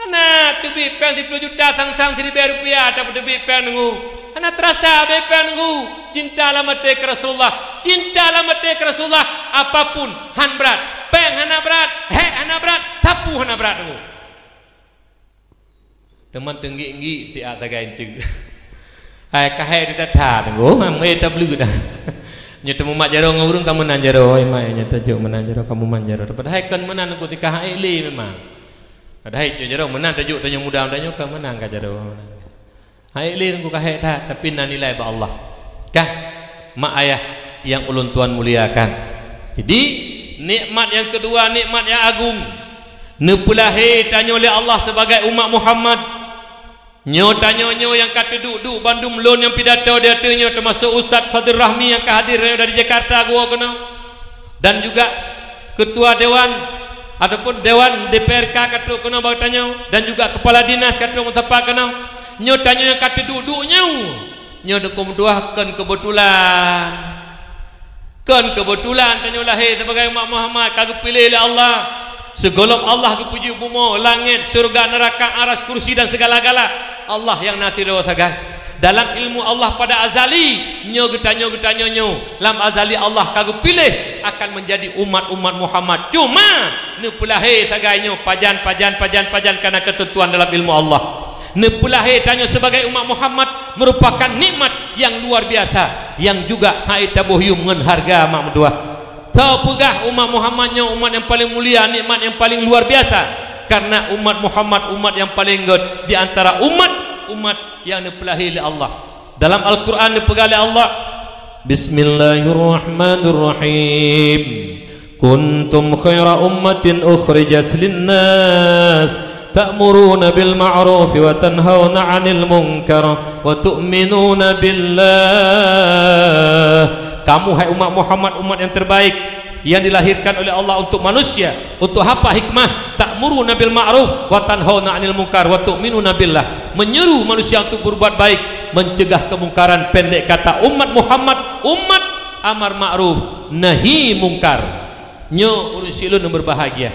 Hana teubiet péng siploh juta sang-sang siribèe rupiah, tapi teubiet péng Teungku. Hana teurasa bèe péng Teungku. Cinta lam até keu Rasulullah. Cinta lam até keu Rasulullah. Apapun han brat. Péng hana brat, hék hana brat, sapu hana brat Teungku. Teuma teunggik-nggik siat sagai eunteuk. Hai, ka hék that-that Teungku, meué tableue dah. Nyoe teumumat jaroe ngon ureueng ka meunan jaroe, hai mak, nyoe tajok meunan jaroe, ka mumat jaroe. Padahai kon meunan Teungku, tika hék lé memang. Padahai nyoe jaroe meunan tajok, tanyoe muda, tanyoe ka meunan ka jaroe. Hai lé Teungku ka hék that, tapi na nilai bak Allah. Kah, mak ayah yang ulôn tuan muliakan. Jadi, nikmat yang kedua, nikmat yang agung. Neupeulahé tanyoe lé Allah sebagai umat Muhammad. Nyoe tanyoe nyoe nyang ka teuduek-duek bandum lôn nyang pidato di ateueh nyoe, teumasok Ustaz Fadil Rahmi nyang ka hadir dari Jakarta geuwoe keunoe. Dan juga ketua dewan ataupun dewan D P R K ka trok keunoe bak tanyoe, dan juga kepala dinas ka trok meusapa keunoe. Nyoe tanyoe nyang ka teuduek-duek nyoe, nyoe Teungku meutuah kon keubeutulan. Kon keubeutulan tanyoe lahé sebagai umat Muhammad ka geupiléh lé Allah. Sigohlom Allah geupeujeuet bumoe, langét, syeuruga, neuraka, aras, kursi dan segala-gala, Allah nyang na sidroe sagai. Dalam ilmu Allah pada azali, nyoe geutanyoe, geutanyoe nyoe, lam azali Allah ka geupiléh akan menjadi umat-umat Muhammad. Cuma neupeulahé sagai nyoe pajan, pajan, pajan, pajan, karena ketentuan dalam ilmu Allah. Neupeulahé tanyoe sebagai umat Muhammad merupakan nikmat yang luar biasa, yang juga hana taboh yuem ngon hareuga mak meutuah. Soe peugah umat Muhammad nyoe umat nyang paleng mulia, nikmat nyang paleng luar biasa? Karena umat Muhammad umat nyang paleng gét di antara umat-umat nyang neupeulahé lé Allah. Dalam Al-Quran neupeugah lé Allah, Bismillahirrahmanirrahim. Kuntum khaira ummatin ukhrijat linnas, ta'muruna bil ma'rufi wa tanhauna 'anil munkar wa tu'minuna billah. Kamu, hai umat Muhammad, umat yang terbaik yang dilahirkan oleh Allah untuk manusia. Untuk apa hikmah? Ta'muruna bil ma'ruf wa tanhauna 'anil munkar wa tu'minuna billah. Menyeru manusia untuk berbuat baik, mencegah kemungkaran. Pendek kata, umat Muhammad, umat amar ma'ruf, nahi mungkar. Nyoe ureueng syik lôn nyang berbahagia.